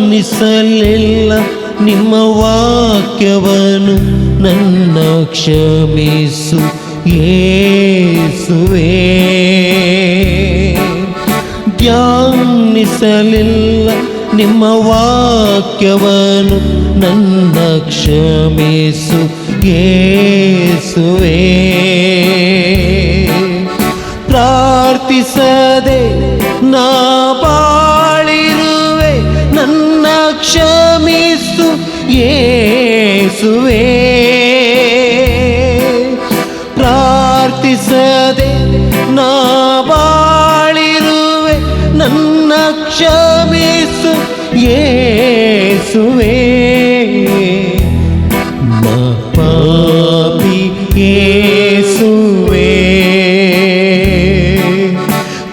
ಧ್ಯಾನಿಸಲಿಲ್ಲ ನಿಮ್ಮ ವಾಕ್ಯವನ್ನು ನನ್ನ ಕ್ಷಮಿಸು ಯೇಸುವೆ, ಧ್ಯಾನಿಸಲಿಲ್ಲ ನಿಮ್ಮ ವಾಕ್ಯವನ್ನು ನನ್ನ ಕ್ಷಮಿಸು ಯೇಸುವೆ, ಪ್ರಾರ್ಥಿಸದೆ ನಾ ಬಾಳಿರುವೆ ನನ್ನ ಕ್ಷಮಿಸು ಯೇಸುವೆ, ಪ್ರಾರ್ಥಿಸದೆ ನಾ ಬಾಳಿರುವೆ ನನ್ನ ಕ್ಷಮಿಸು ಯೇಸುವೆ, ನ ಪಾಪಿ ಯೇಸುವೆ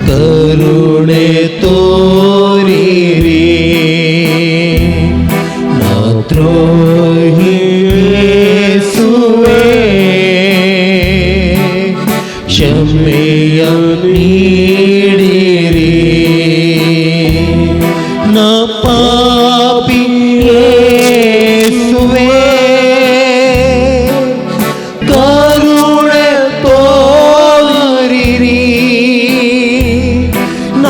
ಕರುಣೆ ತೋರಿರಿ, ನ ದ್ರೋಹಿ ಯೇಸುವೆ ಕ್ಷಮೆಯ ನೀಡಿರಿ, ನ ಪಾಪಿ ಯೇಸುವೆ ಕರುಣೆ ತೋರಿರಿ, ನ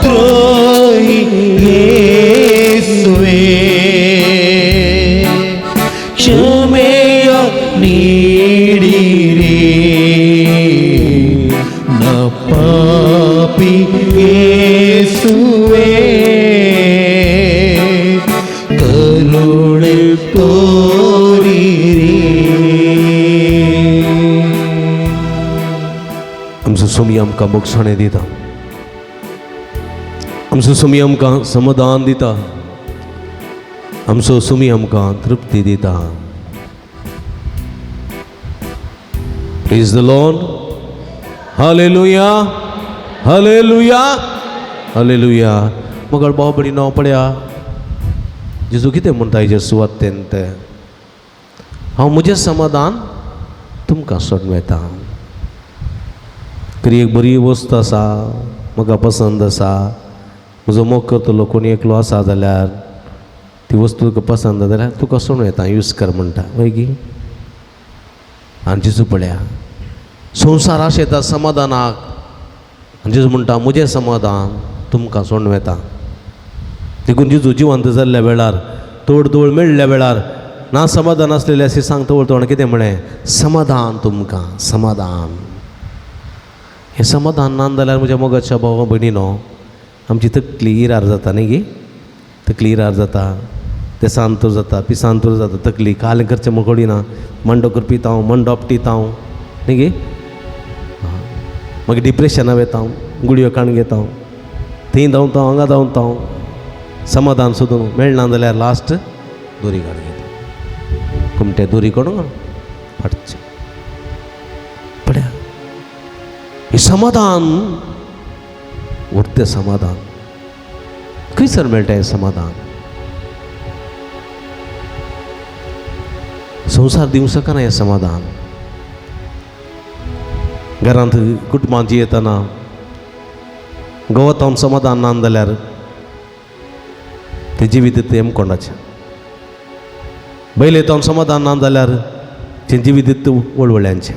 ದ್ರೋಹಿ ಯೇಸುವೆ ಕ್ಷಮೆಯ ನೀಡಿರಿ, ನ ಪಾಪಿ ಯೇಸುವೆ ಕರುಣೆ ತೋರಿರಿ. आमचो सोमी आमकां मोगसाणें दिता, आमचो सोमी आमकां समाधान दिता, आमचो सोमी आमकां तृप्ती दिता. Praise the Lord. Hallelujah, hallelujah, hallelujah. मगर भाव भयणीनो पळया जेजू कितें म्हणटा हेजे सुवातेन तें, हांव म्हजें समाधान तुमकां सोडून वता. तरी एक बरी वस्त आसा, म्हाका पसंद आसा, म्हजो मोग करतलो कोणी एकलो आसा जाल्यार ती वस्तू तुका पसंद जाल्यार तुका सोडून येता, यूज कर म्हणटा वय गी. आनी जेजू पळया संवसार आशेता समाधानाक, आनी जेजू म्हणटा म्हजें समाधान तुमकां सोडून वता. देखून जेजू जिवंत जाल्ल्या वेळार, तोड तोळ मेळ्ळ्या वेळार ना समाधान आसलेलें अशें सांगता वळता कितें म्हळें, समाधान तुमकां, समाधान. हें समाधान ना जाल्यार म्हज्या मोगाच्या भावा भयणीनो आमची तकली इरार जाता न्ही गी, तकली इरार जाता, ते सांतूर जाता, पिसांतूर जाता तकली, कालें करचें म्हूण कळिना, मंडो करपीत हांव, मंडो आपटीत हांव न्ही गी, मागीर डिप्रेशना वता हांव, गुळयो काडून घेता हांव, थंय धांवता हांगा धांवता हांव, समाधान सोदून मेळना जाल्यार लास्ट दोरी काडून घेता, कुमटे दोरी काडून फाटचें पळया. हें समाधान उरतें समाधान खंयसर मेळटा? हें समाधान संवसार दिवंक शकना. हें समाधान घरांत कुटुंबांत जियेतना गोवतावन समाधान ना जाल्यार तें जिवीत हेमकोंडाचें, बैलेतावन समाधान ना जाल्यार तें जिवीत वळवळ्यांचें,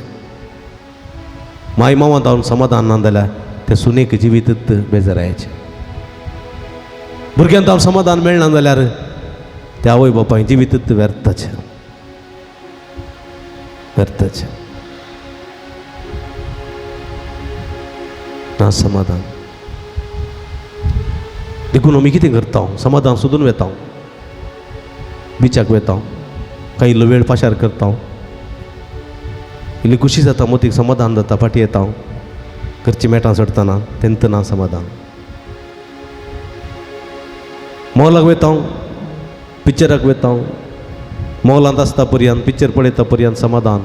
माय मामा समाधान ना जाल्यार तें सुनेक जिवीत बेजारायचें, भुरग्यांक तावन समाधान मेळना जाल्यार त्या आवय बापाय जिवीत व्यर्थाचें, व्यर्थाचें ना समाधान. देखून आमी कितें करता, समाधान सोदून वता, बिचाक वता, कांय इल्लो वेळ पाशार करता, इल्ली खुशी जाता, मोतीक समाधान जाता, फाटीं येता, घरची मेटां चडटना तेंत ना समाधान. मॉलाक वता, पिक्चराक वता, मॉलांत आसता पर्यंत पिक्चर पळयता पर्यंत समाधान,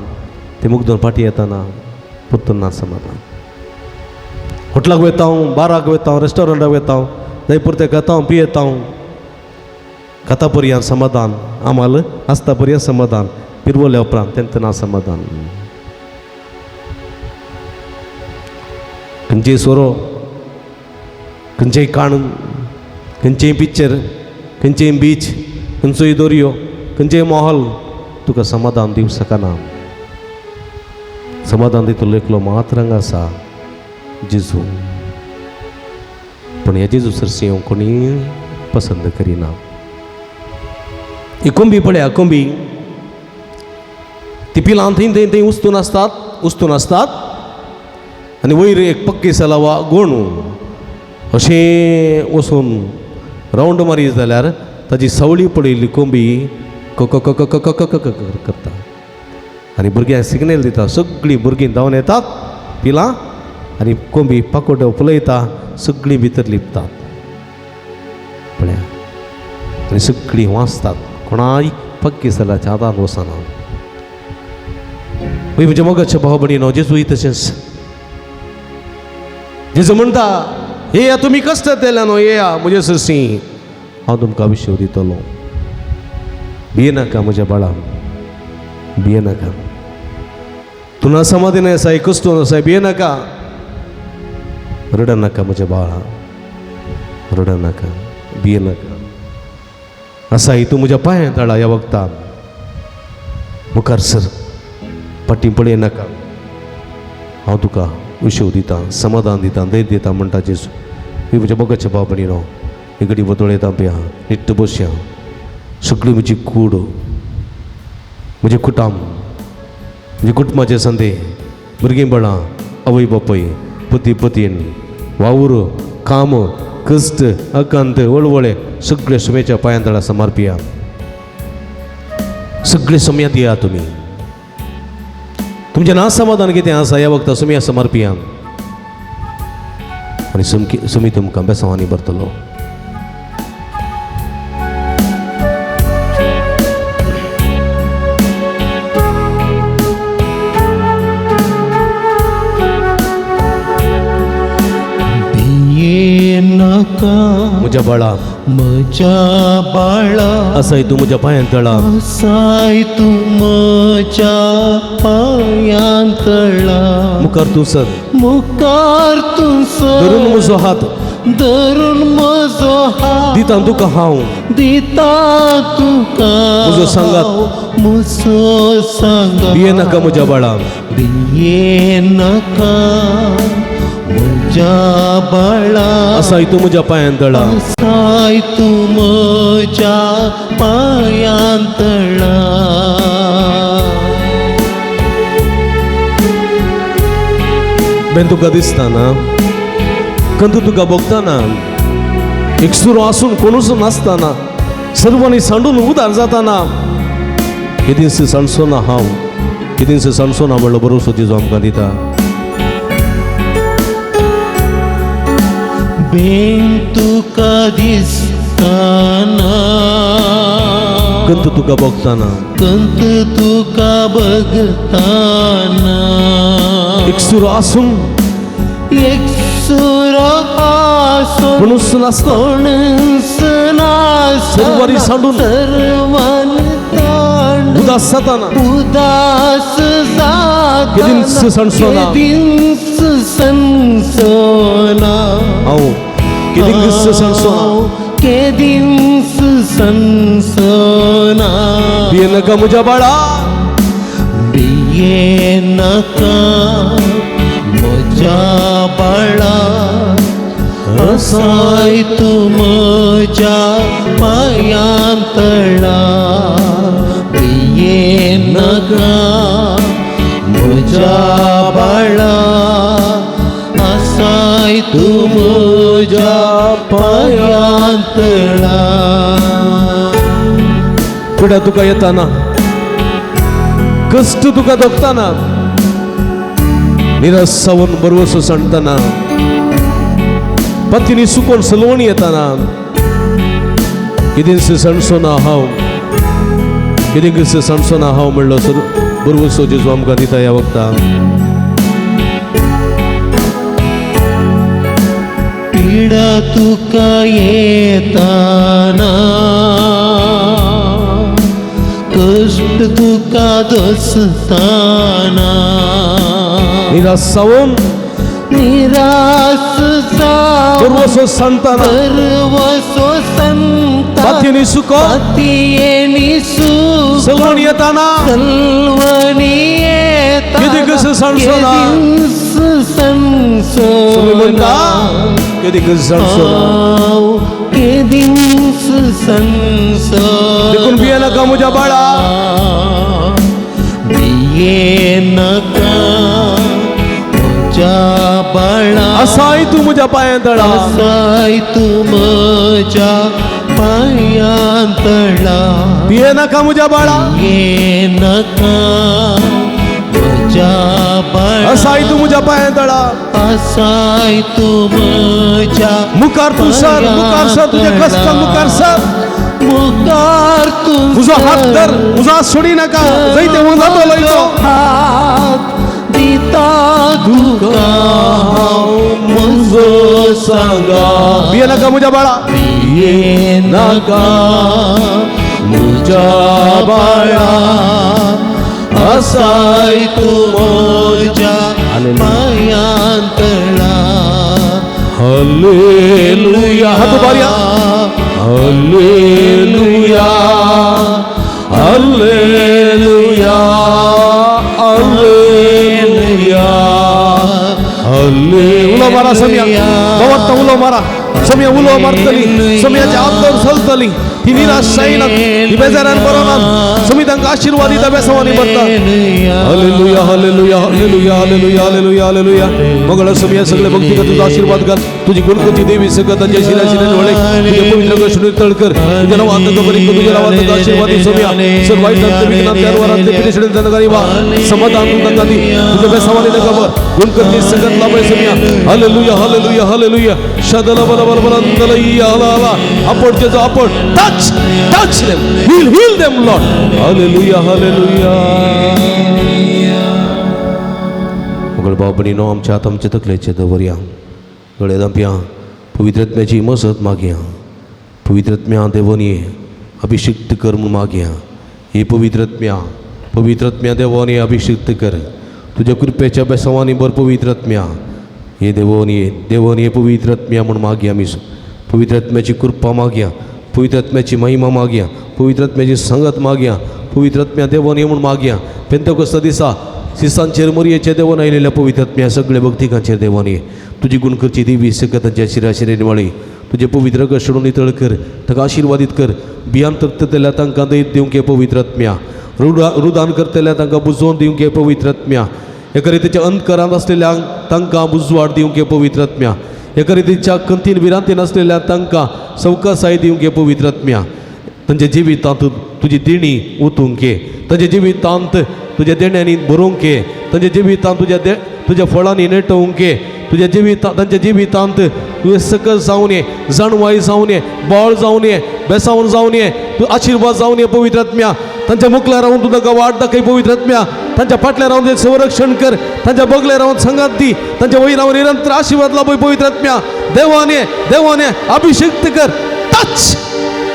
ते मुगदून फाटीं येतना परतून ना समाधान. हॉटलाक वता, बाराक वता, रेस्टॉरंटाक वता, थंय पुरतें खाता पियेता, खाता पर्यंत समाधान, आमाल आसता पर्यंत समाधान, पिरवल्या उपरांत तेंत ना समाधान. खंयचेय सोरो, खंयचेय काण, खंयचेय पिक्चर, खंयचेय बीच, खंयचोय दर्यो, खंयचेय मोहल तुका समाधान दिवंक शकना. समाधान दितलो एकलो मात्र हांगा आसा, जेजू. पूण ह्या जेजू सरशी हांव कोणी पसंद करिना. ही कोंबी पळया, कोंबी ती पिलां थंय थंय थंय उस्तून आसतात, उस्तून आसतात आनी वयर एक पक्की सलावा गोणू अशें वचून रावंड मारीत जाल्यार ताजी सावळी पडिल्ली कोंबी क क क क क क क करता आनी भुरग्यांक सिग्नल दिता. सगळीं भुरगीं धांवन येतात पिलां आनी कोंबी पाकोट्यो फुलयता, सगळीं भितर लिपतात पळया आनी सगळीं वाचतात, कोणाय पक्की सलाच्या हातांत वचना. म्हज्या मोगाच्या भाव भयणीनो, जेजूय तशेंच. जेजू म्हणटा, येया तुमी कश्ट केल्या न्हू, येया म्हजे सरशी, हांव तुमकां विशय दितलो. भियेनाका म्हज्या बाळा, भियेनाका. तूं ना समाधान आसाय, कश्ट आसाय, भियेनाका. रडनाका म्हज्या बाळा, रडनाका, भियेनाका. आसाय तूं म्हज्या पांयां तळा ह्या वखता, मुखार सर, फाटीं पळयनाका. हांव तुका विशव दिता, समाधान दिता, धैर्य दिता म्हणटा जेजू. ही म्हज्या मोगाच्या भाव भयणीनो, ही घडी बदळयता पया, निट्ट बसया. सगळी म्हजी कूड, म्हजें कुटाम, म्हजे कुटुंबाचे संदे, भुरगीं बाळां, आवय बापूय, पती पतीन, वावर, काम, कश्ट, अकांत, वळवळे सगळे सुमेच्या पांयां तळा समर्पिया. सगळे सुम्या दिया तुमी. तुमचें ना समाधान कितें आसा ह्या वखता सुम्या समर्पिया आनी सुमी तुमकां बेसांवांनी भरतलो. म्हज्या बाळा, म्हज्या बाळा, आसाय तूं म्हज्या पांयां तळा, आसाय तूं म्हज्या पांयां तळा, मुखार तूं सर, मुखार तूं सर, धरून म्हजो हात, धरून म्हजो हात, दिता तुका हांव, दिता तुका म्हजो सांगात, म्हजो सांगात. भियेनाका म्हज्या बाळा, भियेनाका म्हज्या म्हज्या बाळा आसाय तूं म्हज्या पांयान तळा. आसाय तूं म्हज्या पांयां तळा. बेन तुका दिसता ना, कंतू तुका भोगताना, एक सुरो आसून कोणूच नासतना, सर्वांनी सांडून उदार जाताना, कितेंच सांडसो ना हांव, कितेंच सांडसो ना म्हणलो भरोसो जेजू आमकां दिता. बेन तुका दिसताना, कंतू तुका भोगताना, कंत तुका बघताना, एक सुरो आसून एक सुरो आसून कोणूच नासता, कोणच नासतना, सर्वांनी सांडून सर्वांनी तांडून उदास जाताना, उदास जाताना, केदींच सणसोना. केदींच सणसोना. हांव कितेंच सांडसो ना. केदींच सणसोना. भिये नाका म्हज्या बाळा, भिये नाका म्हज्या बाळा, आसाय तूं म्हज्या पांयां तळा. भिये नाका म्हज्या बाळा, आसाय तूं म्हज्या पांयां तळा. पिडा तुका येताना, कश्ट तुका दोखताना, निराश जावन बरवसो सांडताना, पत्नी सुकोन सलवणी येताना, कितेंच सांडसो ना हांव, कितें सांडसो ना हांव म्हणलो सर बरवसो जेजू आमकां दिता ह्या वखदाक. पिडा तुका येताना, कश्ट तुका दोसताना, निराश जावन निराश जावन बरवसो सांडताना, सर्वस्व संता, पत्नी सुको पतियेनी सुको सलवणी येताना, सलवणी येताना, कितें कसं सांडसोना. केदींच तुमी म्हणटा सणसोना. कितें कसं सांडसोना. हांव केदींच सणसोना. देखून भिये नाका म्हज्या बाळा, भिये नाका म्हज्या बाळा, आसाय तूं म्हज्या पांयां तळा. आसाय तूं म्हज्या पांयां तळा. भिये नाका म्हज्या बाळा, भिये नाका म्हज्या बाळा, आसाय तूं म्हज्या पांयां तळा. आसाय तूं म्हज्या मुखार तूं सर, मुखार सर, तुज्या कश्टां मुखार सर, मुखार तूं म्हजो हात धर, म्हजो हात सोडी नाका, जंय ते जातलो तो हात दिता तुका हांव म्हजो सांगा. भिये नाका म्हज्या बाळा, भिये नाका म्हज्या बाळा, आसाय तूं म्हज्या पांयां तळा. हालेलुया. हात उबारया. हालेलुया, हालेलुया, हालेलुया, हाले. उलो मारा समिया, बाबा उलो मारा समिया, उलो मारतली समियाच्या हात धरून चलतली, ती निराश जायना, ती बेजारान बरोना, समी तांकां आशिर्वाद दिता, बेसावांनी भरता. Hallelujah, hallelujah, hallelujah, hallelujah, hallelujah, hallelujah. मंगळ समिया सगळे भक्ती कर, तुझा आशीर्वाद घाल, तुझी गुणकती देवी सगळं तांच्या शिरा शिऱ्यान वळे, तुझ्या पवित्र कृष्ण तळकर, तुझ्या नावात बरी, तुझ्या नावात आशीर्वाद दे समिया. सर वाईट विघ्नात वरांत पिढी तांकां वा समाधान तूं तांकां दी, तुझ्या बेसावांनी तांकां भर, गुणकती सगळ्यात लाभय समिया. Hallelujah, hallelujah, hallelujah. शदल बल बल बल अंदलय्या हला हला. आपण त्याचं आपण touch, touch them, heal, heal them Lord. Hallelujah, hallelujah. मगळ बाबणीनो आमच्या हात आमच्या तकलेचे दवरया, गळे दांपया, पवित्रत्म्याची मजत मागया, पवित्रत्म्या देवनी अभिषिक्त कर म्हूण मागया. हे पवित्रत्म्या, पवित्रत्म्या देवानी अभिषिक्त कर, तुज्या कृपेच्या बेसावांनी भर पवित्रत्म्या. हे देवोनी, देवोनी हे पवित्रत्म्या म्हूण मागया आमी, पवित्रत्म्याची कृपा मागया, पवित्रत्म्याची महिमा मागया, पवित्रत्म्याची संगत मागया, पवित्रत्म्या देवान म्हूण मागया. पेंतकोस्ता दिसा सिसांचेर मरयेचे देवान आयिल्ल्या पवित्रत्म्या सगळे भक्तिकांचेर देवान ये, तुजी गुण करची देवी सकत तांच्या शिराशिरे निवाळी तुजे पवित्र कशडून नितळ कर ताका आशिर्वादीत कर बियान तरतल्या तांकां दयत दिवंक हे पवित्र आत्म्या रुदान करतल्या तांकां बुजोवन दिवंक हे पवित्र आत्म्या एका रितीच्या अंधकारांत आसलेल्यांक तांकां उजवाड दिवंक हे पवित्र आत्म्या एका रितीच्या कंतीन भिरांतीन आसलेल्या तांकां सवकासाय दिवंक हे पवित्र आत्म्या तांच्या जिवितांत तुजी देणी ओतूंक घे तांच्या जिवितांत तुज्या देण्यांनी बरोवंक घे तांच्या जिवितांत तुज्या तुज्या फळांनी नेटोवंक घे तुज्या जिविता तांच्या जिवितांत तुवें सकस जावन ये जाणवाय जावन ये बळ जावन ये बेसावन जावन ये तूं आशिर्वाद जावन ये पवित्र आत्म्या तांच्या मुखल्या रावन तूं तांकां वाट दाखय पवित्र आत्म्या तांच्या फाटल्या रावन तुजें संरक्षण कर तांच्या बगले रावन संगात दी तांच्या वयर रावन निरंतर आशिर्वाद लाभय पवित्र आत्म्या देवाने देवाने अभिषिक्त कर टच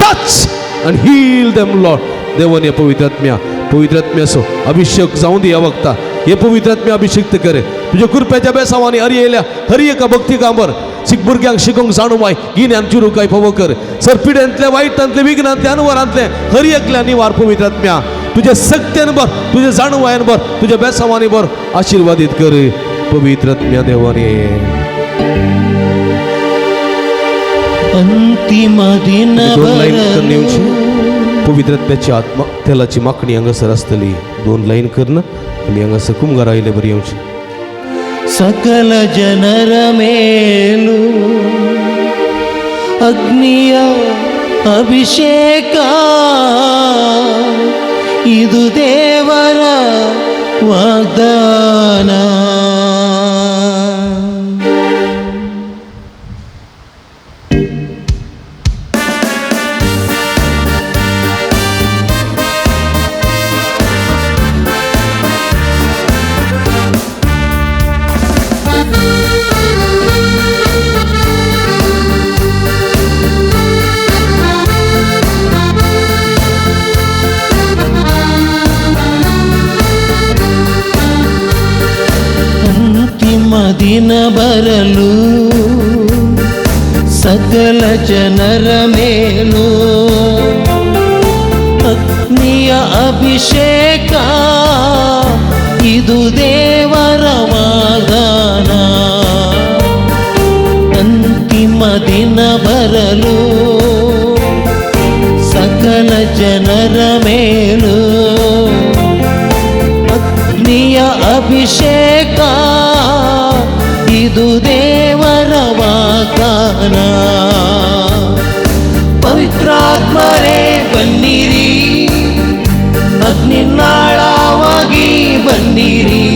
टच आणि हील देम लॉर्ड. देवाने पवित्र आत्म्या पवित्र आत्म्याचो अभिषेक जावं दी ह्या वक्ता हे पवित्र आत्म्या अभिषिक्त करे तुज्या कृपेच्या बेसावानी हरी येयल्या हरी एका भक्ती कांबर शिक भुरग्यांक शिकोवंक जाणूमाय गिन्यान चिरुकाय फावो कर सर पिड्यांतले वायटांतले विघ्नांतले अनवरांतले हरी एकल्या निवार पवित्र आत्म्या तुज्या सक्त्यान भर तुज्या जाणवायान भर तुज्या बेसावानी भर आशिर्वादीत कर पवित्र आत्म्या देवाने. अंतिम दिन दोन लाईन करून येवची बरलो पवित्र आत्म्याची आत्मा तेलाची माखणी हांगासर आसतली दोन लाईन करन आनी हांगासर कुमगार आयले बरी येवची. ಸಕಲ ಜನರ ಮೇಲೂ ಅಗ್ನಿಯ ಅಭಿಷೇಕ ಇದು ದೇವರ ವಾಗ್ದಾನ. ಅಂತಿಮ ದಿನ ಬರಲು ಸಕಲ ಜನರ ಮೇಲೂ ಅಗ್ನಿಯ ಅಭಿಷೇಕ ಇದು ದೇವರ ವಾಗ್ದಾನ. ಅಂತಿಮ ದಿನ ಬರಲು ಸಕಲ ಜನರ ಮೇಲೂ ಅಗ್ನಿಯ ಅಭಿಷೇಕ ಇದು ದೇವರ ವಾಗ್ದಾನ. ಪವಿತ್ರಾತ್ಮರೇ ಬನ್ನಿರಿ, ಅಗ್ನಿನಾಳವಾಗಿ ಬನ್ನಿರಿ,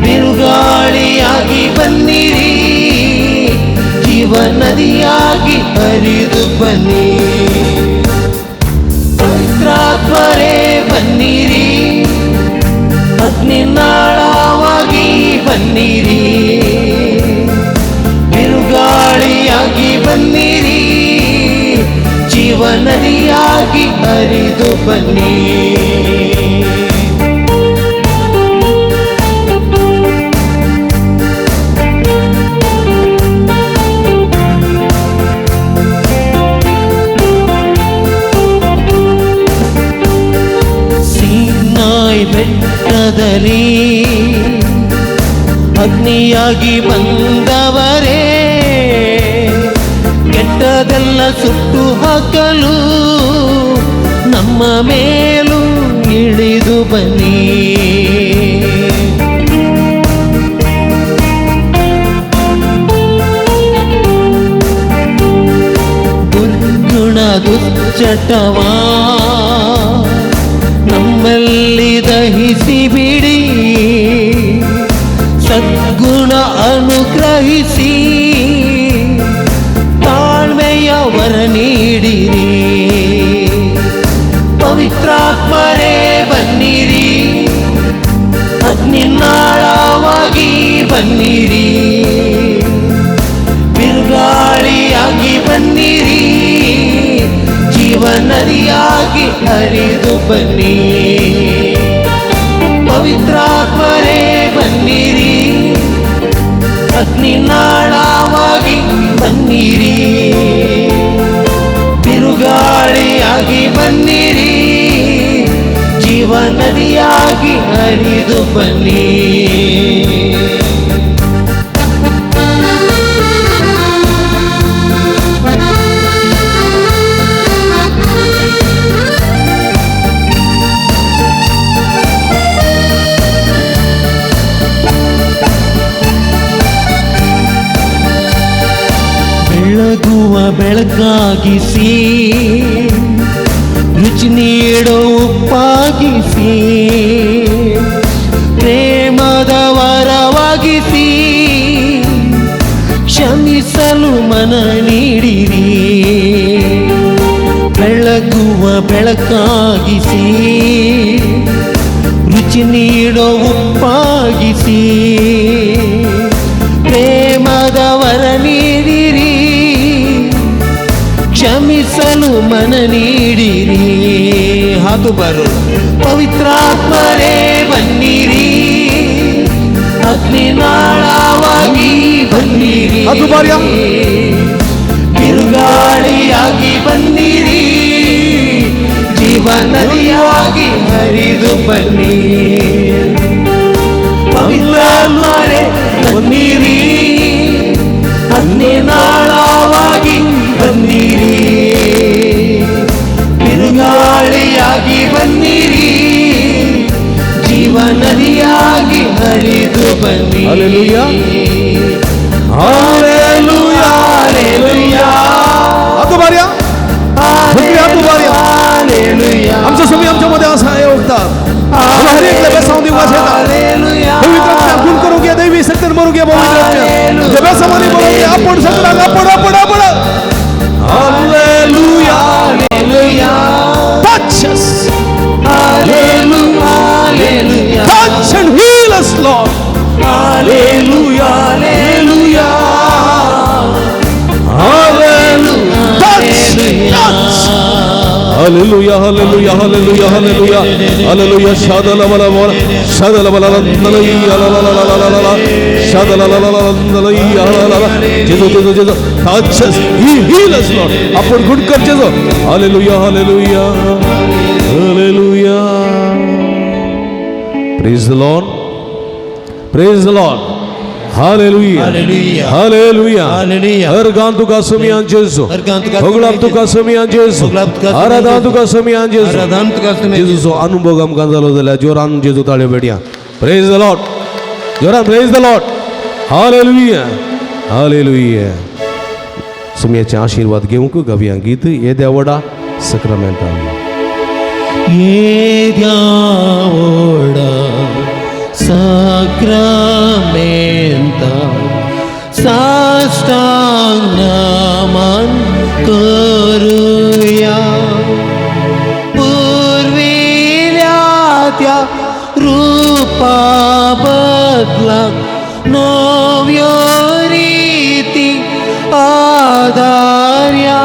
ಬಿರುಗಾಳಿಯಾಗಿ ಬನ್ನಿರಿ, ಜೀವ ನದಿಯಾಗಿ ಹರಿದು ಬನ್ನಿ. ಪವಿತ್ರಾತ್ಮರೇ ಬನ್ನಿರಿ, ಅಗ್ನಿನಾಳವಾಗಿ ಬನ್ನಿರಿ, ಬಿರುಗಾಳಿಯಾಗಿ ಬನ್ನಿರಿ, ಜೀವ ನದಿಯಾಗಿ ಹರಿದು ಬನ್ನಿ. ಸೀನಾಯಿ ಬೆಟ್ಟದಲ್ಲಿ ಅಗ್ನಿಯಾಗಿ ಬಂದವರೇ, ಕೆಟ್ಟದೆಲ್ಲ ಸುಟ್ಟು ಹಾಕಲು ನಮ್ಮ ಮೇಲೂ ಇಳಿದು ಬನ್ನಿ. ದುರ್ಗುಣ ದುಶ್ಚಟವಾ ನಮ್ಮಲ್ಲಿ ದಹಿಸಿ ಬಿಡಿ, ಸದ್ಗುಣ ಅನುಗ್ರಹಿಸಿ ತಾಳ್ಮೆಯ ವರ ನೀಡಿರಿ. ಪವಿತ್ರಾತ್ಮರೇ ಬನ್ನಿರಿ, ಅಗ್ನಿನಾಳವಾಗಿ ಬನ್ನಿರಿ, ಬಿರುಗಾಳಿಯಾಗಿ ಬನ್ನಿರಿ, ಜೀವ ನದಿಯಾಗಿ ಹರಿದು ಬನ್ನಿ. ಪವಿತ್ರಾತ್ಮರೇ ಬನ್ನಿರಿ, ಅಗ್ನಿನಾಳವಾಗಿ ಬನ್ನಿರಿ, ಬಿರುಗಾಳಿಯಾಗಿ ಬನ್ನಿರಿ, ಜೀವ ನದಿಯಾಗಿ ಹರಿದು ಬನ್ನಿ. ಬೆಳಕಾಗಿಸಿ, ರುಚಿ ನೀಡೋ ಉಪ್ಪಾಗಿಸಿ, ಪ್ರೇಮದ ವರವಾಗಿಸಿ, ಕ್ಷಮಿಸಲು ಮನ ನೀಡಿರಿ. ಬೆಳಗುವ ಬೆಳಕಾಗಿಸಿ, ರುಚಿ ನೀಡೋ ಉಪ್ಪಾಗಿಸಿ, ಪ್ರೇಮದ ವರ ನೀಡಿರಿ, ಕ್ಷಮಿಸಲು ಮನ ನೀಡಿರಿ. ಹಾತು ಬರು ಪವಿತ್ರಾತ್ಮರೇ ಬನ್ನಿರಿ, ಅಗ್ನಿನಾಳವಾಗಿ ಬನ್ನಿರಿ, ಬಿರುಗಾಳಿಯಾಗಿ ಬನ್ನಿರಿ, ಜೀವ ನದಿಯಾಗಿ ಹರಿದು ಬನ್ನಿ. ಪವಿತ್ರಾತ್ಮರೇ ಬನ್ನಿರಿ, ಅಗ್ನಿನಾಳವಾಗಿ ಬನ್ನಿರಿ, ಬಿರುಗಾಳಿಯಾಗಿ ಬನ್ನಿರಿ, ಜೀವ ನದಿಯಾಗಿ ಹರಿದು ಬನ್ನಿ. ಹಲ್ಲೆಲೂಯಾ. Hallelujah, hallelujah. हात उभारया, हात उभारया. आमचो स्वामी आमच्या मध्ये असा हे ओळखतात. हर एक बेसांव दिवपाचें येता. पवित्र आत्म्या गुण करूंक या, दैवी शक्तीन मरूंक या पवित्र आत्म्या. जे बेसांवांनी मरूंक या, आपूण सगळ्यांक आपूण आपूण आपूण. Hallelujah. Touch us. Hallelujah. Touch and heal us, Lord. Hallelujah, hallelujah. Hallelujah. Touch, touch. Hallelujah, hallelujah, hallelujah, hallelujah, hallelujah. Shadala bala bala, shadala bala la la la la la la la la, shadala la la la la la la la. Jesus, Jesus, Jesus. Touch us, heal us, Lord. आपण गुड कर Jesus. Hallelujah, hallelujah, hallelujah. Praise the Lord. Praise the Lord. Hallelujah. Hallelujah. Hallelujah. Hallelujah. हर गान तुका सुमियान जेजू. हर गान तुका होगळाप तुका सुमियान जेजू. होगळाप तुका सुमियान आराधना जेजू. तुका सुमियान जेजू. आराधना तुका सुमियान जेजूचो अनुभव आमकां जालो जाल्यार जोरान जेजू ताळयो पेटया. Praise the Lord. जोरान praise the Lord. Hallelujah. Hallelujah. सुमियाचे आशीर्वाद घेवंक गावया गीत येद्या व्हडा सक्रामेंतान. येद्या व्हडा साक्रामेंता साष्टांग नमन करूया. पुर्विल्या त्या रूपा बदला नव्यो रीती आदार्या.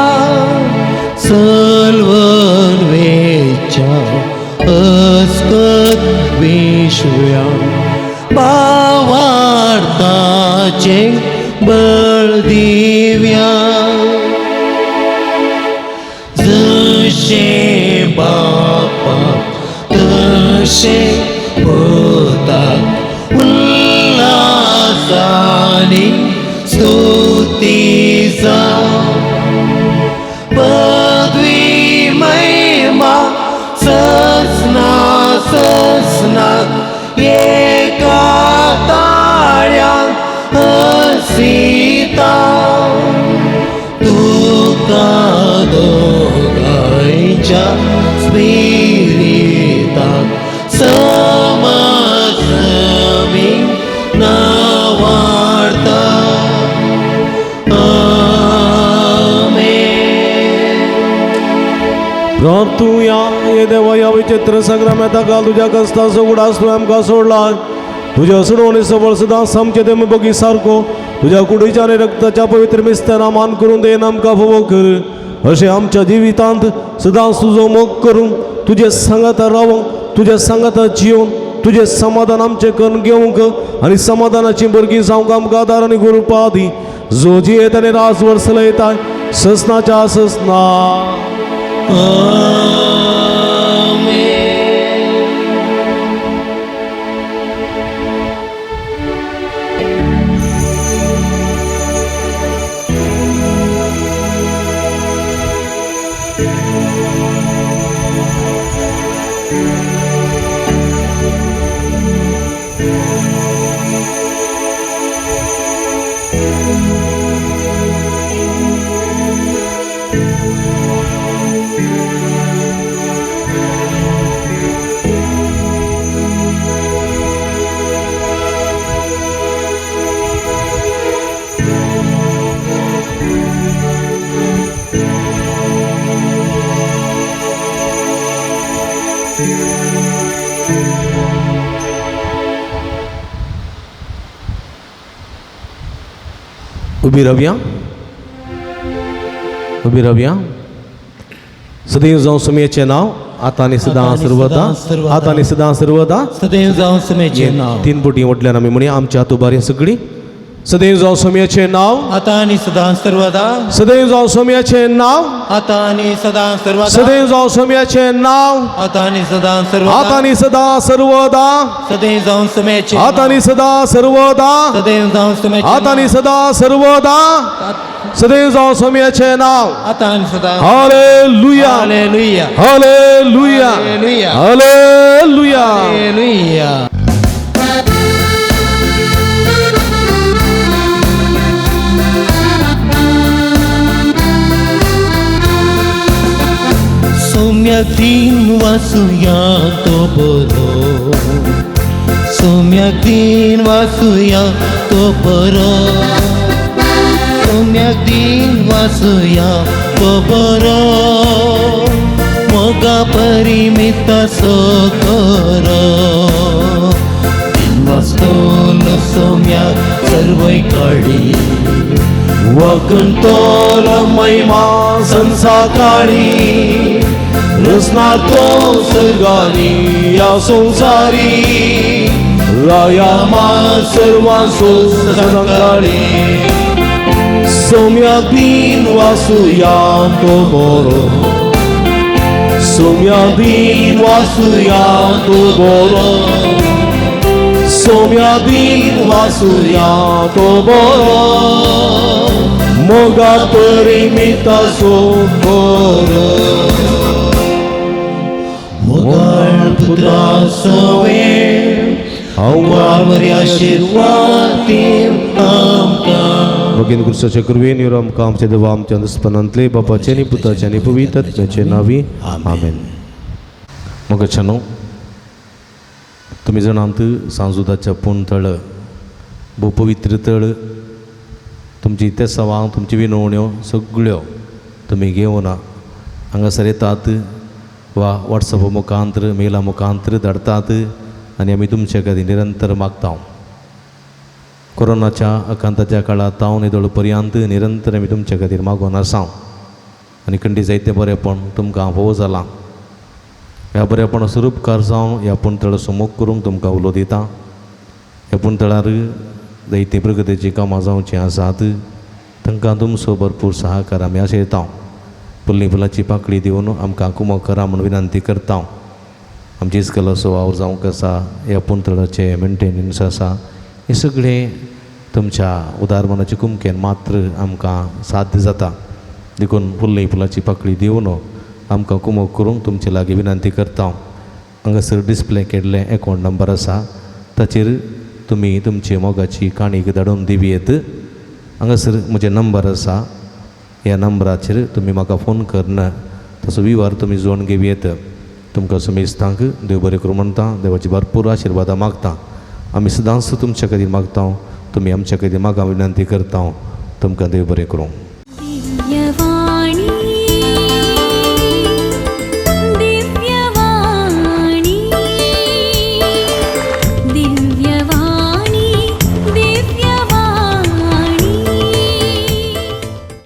सलवन वेच्या अस्कत विश्व्या भावार्थाचे बळ दिव्या. जशें बापा तशें पुताक उल्हासानी स्तुती जावं. पदवी महिमा ससना ससना एका ताळ्यान हसिता. तुका दोगांयच्या स्पिरिताक समसमी नावार्ता. आमेन. प्रार्थुया. हे देवा, ह्या विचित्र संग्रामांत घाल तुज्या कस्ताचो उडास तुवें आमकां सोडला. तुज्या सुडवणी सबळ सदां आमचे ते बगी सारको तुज्या कुडीच्या आनी रक्ताच्या पवित्र मिस्तारा मान करून देन आमकां फावो कर. अशें आमच्या जिवितांत सदांच तुजो मोग करूंक, तुजे सांगाता रावंक, तुज्या सांगाता जियोवन तुजें समाधान आमचें करून घेवंक आनी समाधानाची भुरगीं जावंक आमकां आदार आनी गुरुपा दी. जो जियेत आनी राज वर्सलयता ससनाच्या ससना. Thank you. उबी रावया, उबी रावया. सदैव जावं सुमयेचें नांव आतां आनी सदां सर्वदा, आतां आनी सदां सर्वदा. सदैव जावं सुमयेचें नांव. तीन बोटी वटल्यान आमी म्हणया आमच्या हात सगळी. सदैव जावं सोम्याचें नांव आतां आनी सदां सर्वदा. सदैव जावं सोम्याचें नांव आतां आनी सदां सर्वदा. सदैव जावं सोम्याचें नांव आतां आनी सदां सर्वदा. आतां आनी सदां सर्वदा. सदैव जावं सोम्याचें आतां आनी सदां सर्वदा. सदैव जावं सोम्याचें आतां आनी सदां सर्वदा. सदैव जावं सोम्याचें नांव आतां आनी सदां. Hallelujah, hallelujah, hallelujah, hallelujah, hallelujah, hallelujah. Soumya दिन वासुया तो बरो, सौम्या दिन वासुया तो बरो, सौम्या दिन वासुया तो बरो, मोगा परिमित सो करो. दिन वास्तोल सौम्या सर्वय काळी, वगंतोल महिमा संसाकाळी, रचना तो सर्गानी या संसारी, राया मा सर्वांसो सदांकाळी. सौम्या दिन वासुया तो बरो, सौम्या दिन वासुया तो बरो, सौम्या दिन वासुया तो बरो, मोगा परिमिता सो बरो. मोगाळ पुत्रा सोवे हांव आशिर्वादीन आमकां. भगीन क्रिस्ताच्या कृपेन यो आमकां आमच्या देवा आमच्या दुस्पनांतले बापाचे आनी पुताचे आनी पवित्र आत्म्याचे नांवी आमेन. मोगाच्यानो, तुमी जाणात सांजुदाच्या पूण तळ भोव पवित्र तळ. तुमची तेसावां, तुमची विनवण्यो सगळ्यो तुमी घेवन हांगासर येतात वा वॉट्सॅप मुखांतर मेला मुखांतर धाडतात आनी आमी तुमचे खातीर निरंतर मागता. कोरोनाच्या आकांताच्या काळांत हांव निदळ पर्यंत निरंतर आमी तुमचे खातीर मागून आसा आनी खंडी जायतें बरेंपण तुमकां भोव जालां. ह्या बरेंपण स्वरूपकार जावन ह्या पुणतळ सुमोग करूंक तुमकां उलो दिता. ह्या पुणतळार जायतीं प्रगतीचीं कामां जावचीं आसात, तांकां तुमचो भरपूर सहाकार आमी आशयता. फुल्ली फुलाची पाकळी दिवन आमकां कुमक करा म्हूण विनंती करता. आमची इस्कलाचो वावर जावंक आसा, ह्या पुणतळाचें मेंटेनन्स आसा, हें सगळें तुमच्या उदार मनाचे कुमकेन मात्र आमकां साध्य जाता. देखून फुल्ली फुलाची पाकळी दिवन आमकां कुमक करूंक तुमचे लागीं विनंती करता. हांगासर डिस्प्ले केल्लें एकावंट नंबर आसा, ताचेर तुमी तुमची मोगाची काणी धाडून दिवयेत. हांगासर म्हजें नंबर आसा, ह्या नंबराचेर तुमी म्हाका फोन करून तसो विवार तुमी जोडून घेवयेत. तुमकां सुमेस्तांक देव बरें करूं म्हणटा, देवाची भरपूर आशिर्वादां मागता. आमी सदांच तुमच्या खातीर मागता, तुमी आमच्या खातीर मागा विनंती करता. तुमकां देव बरें करूं.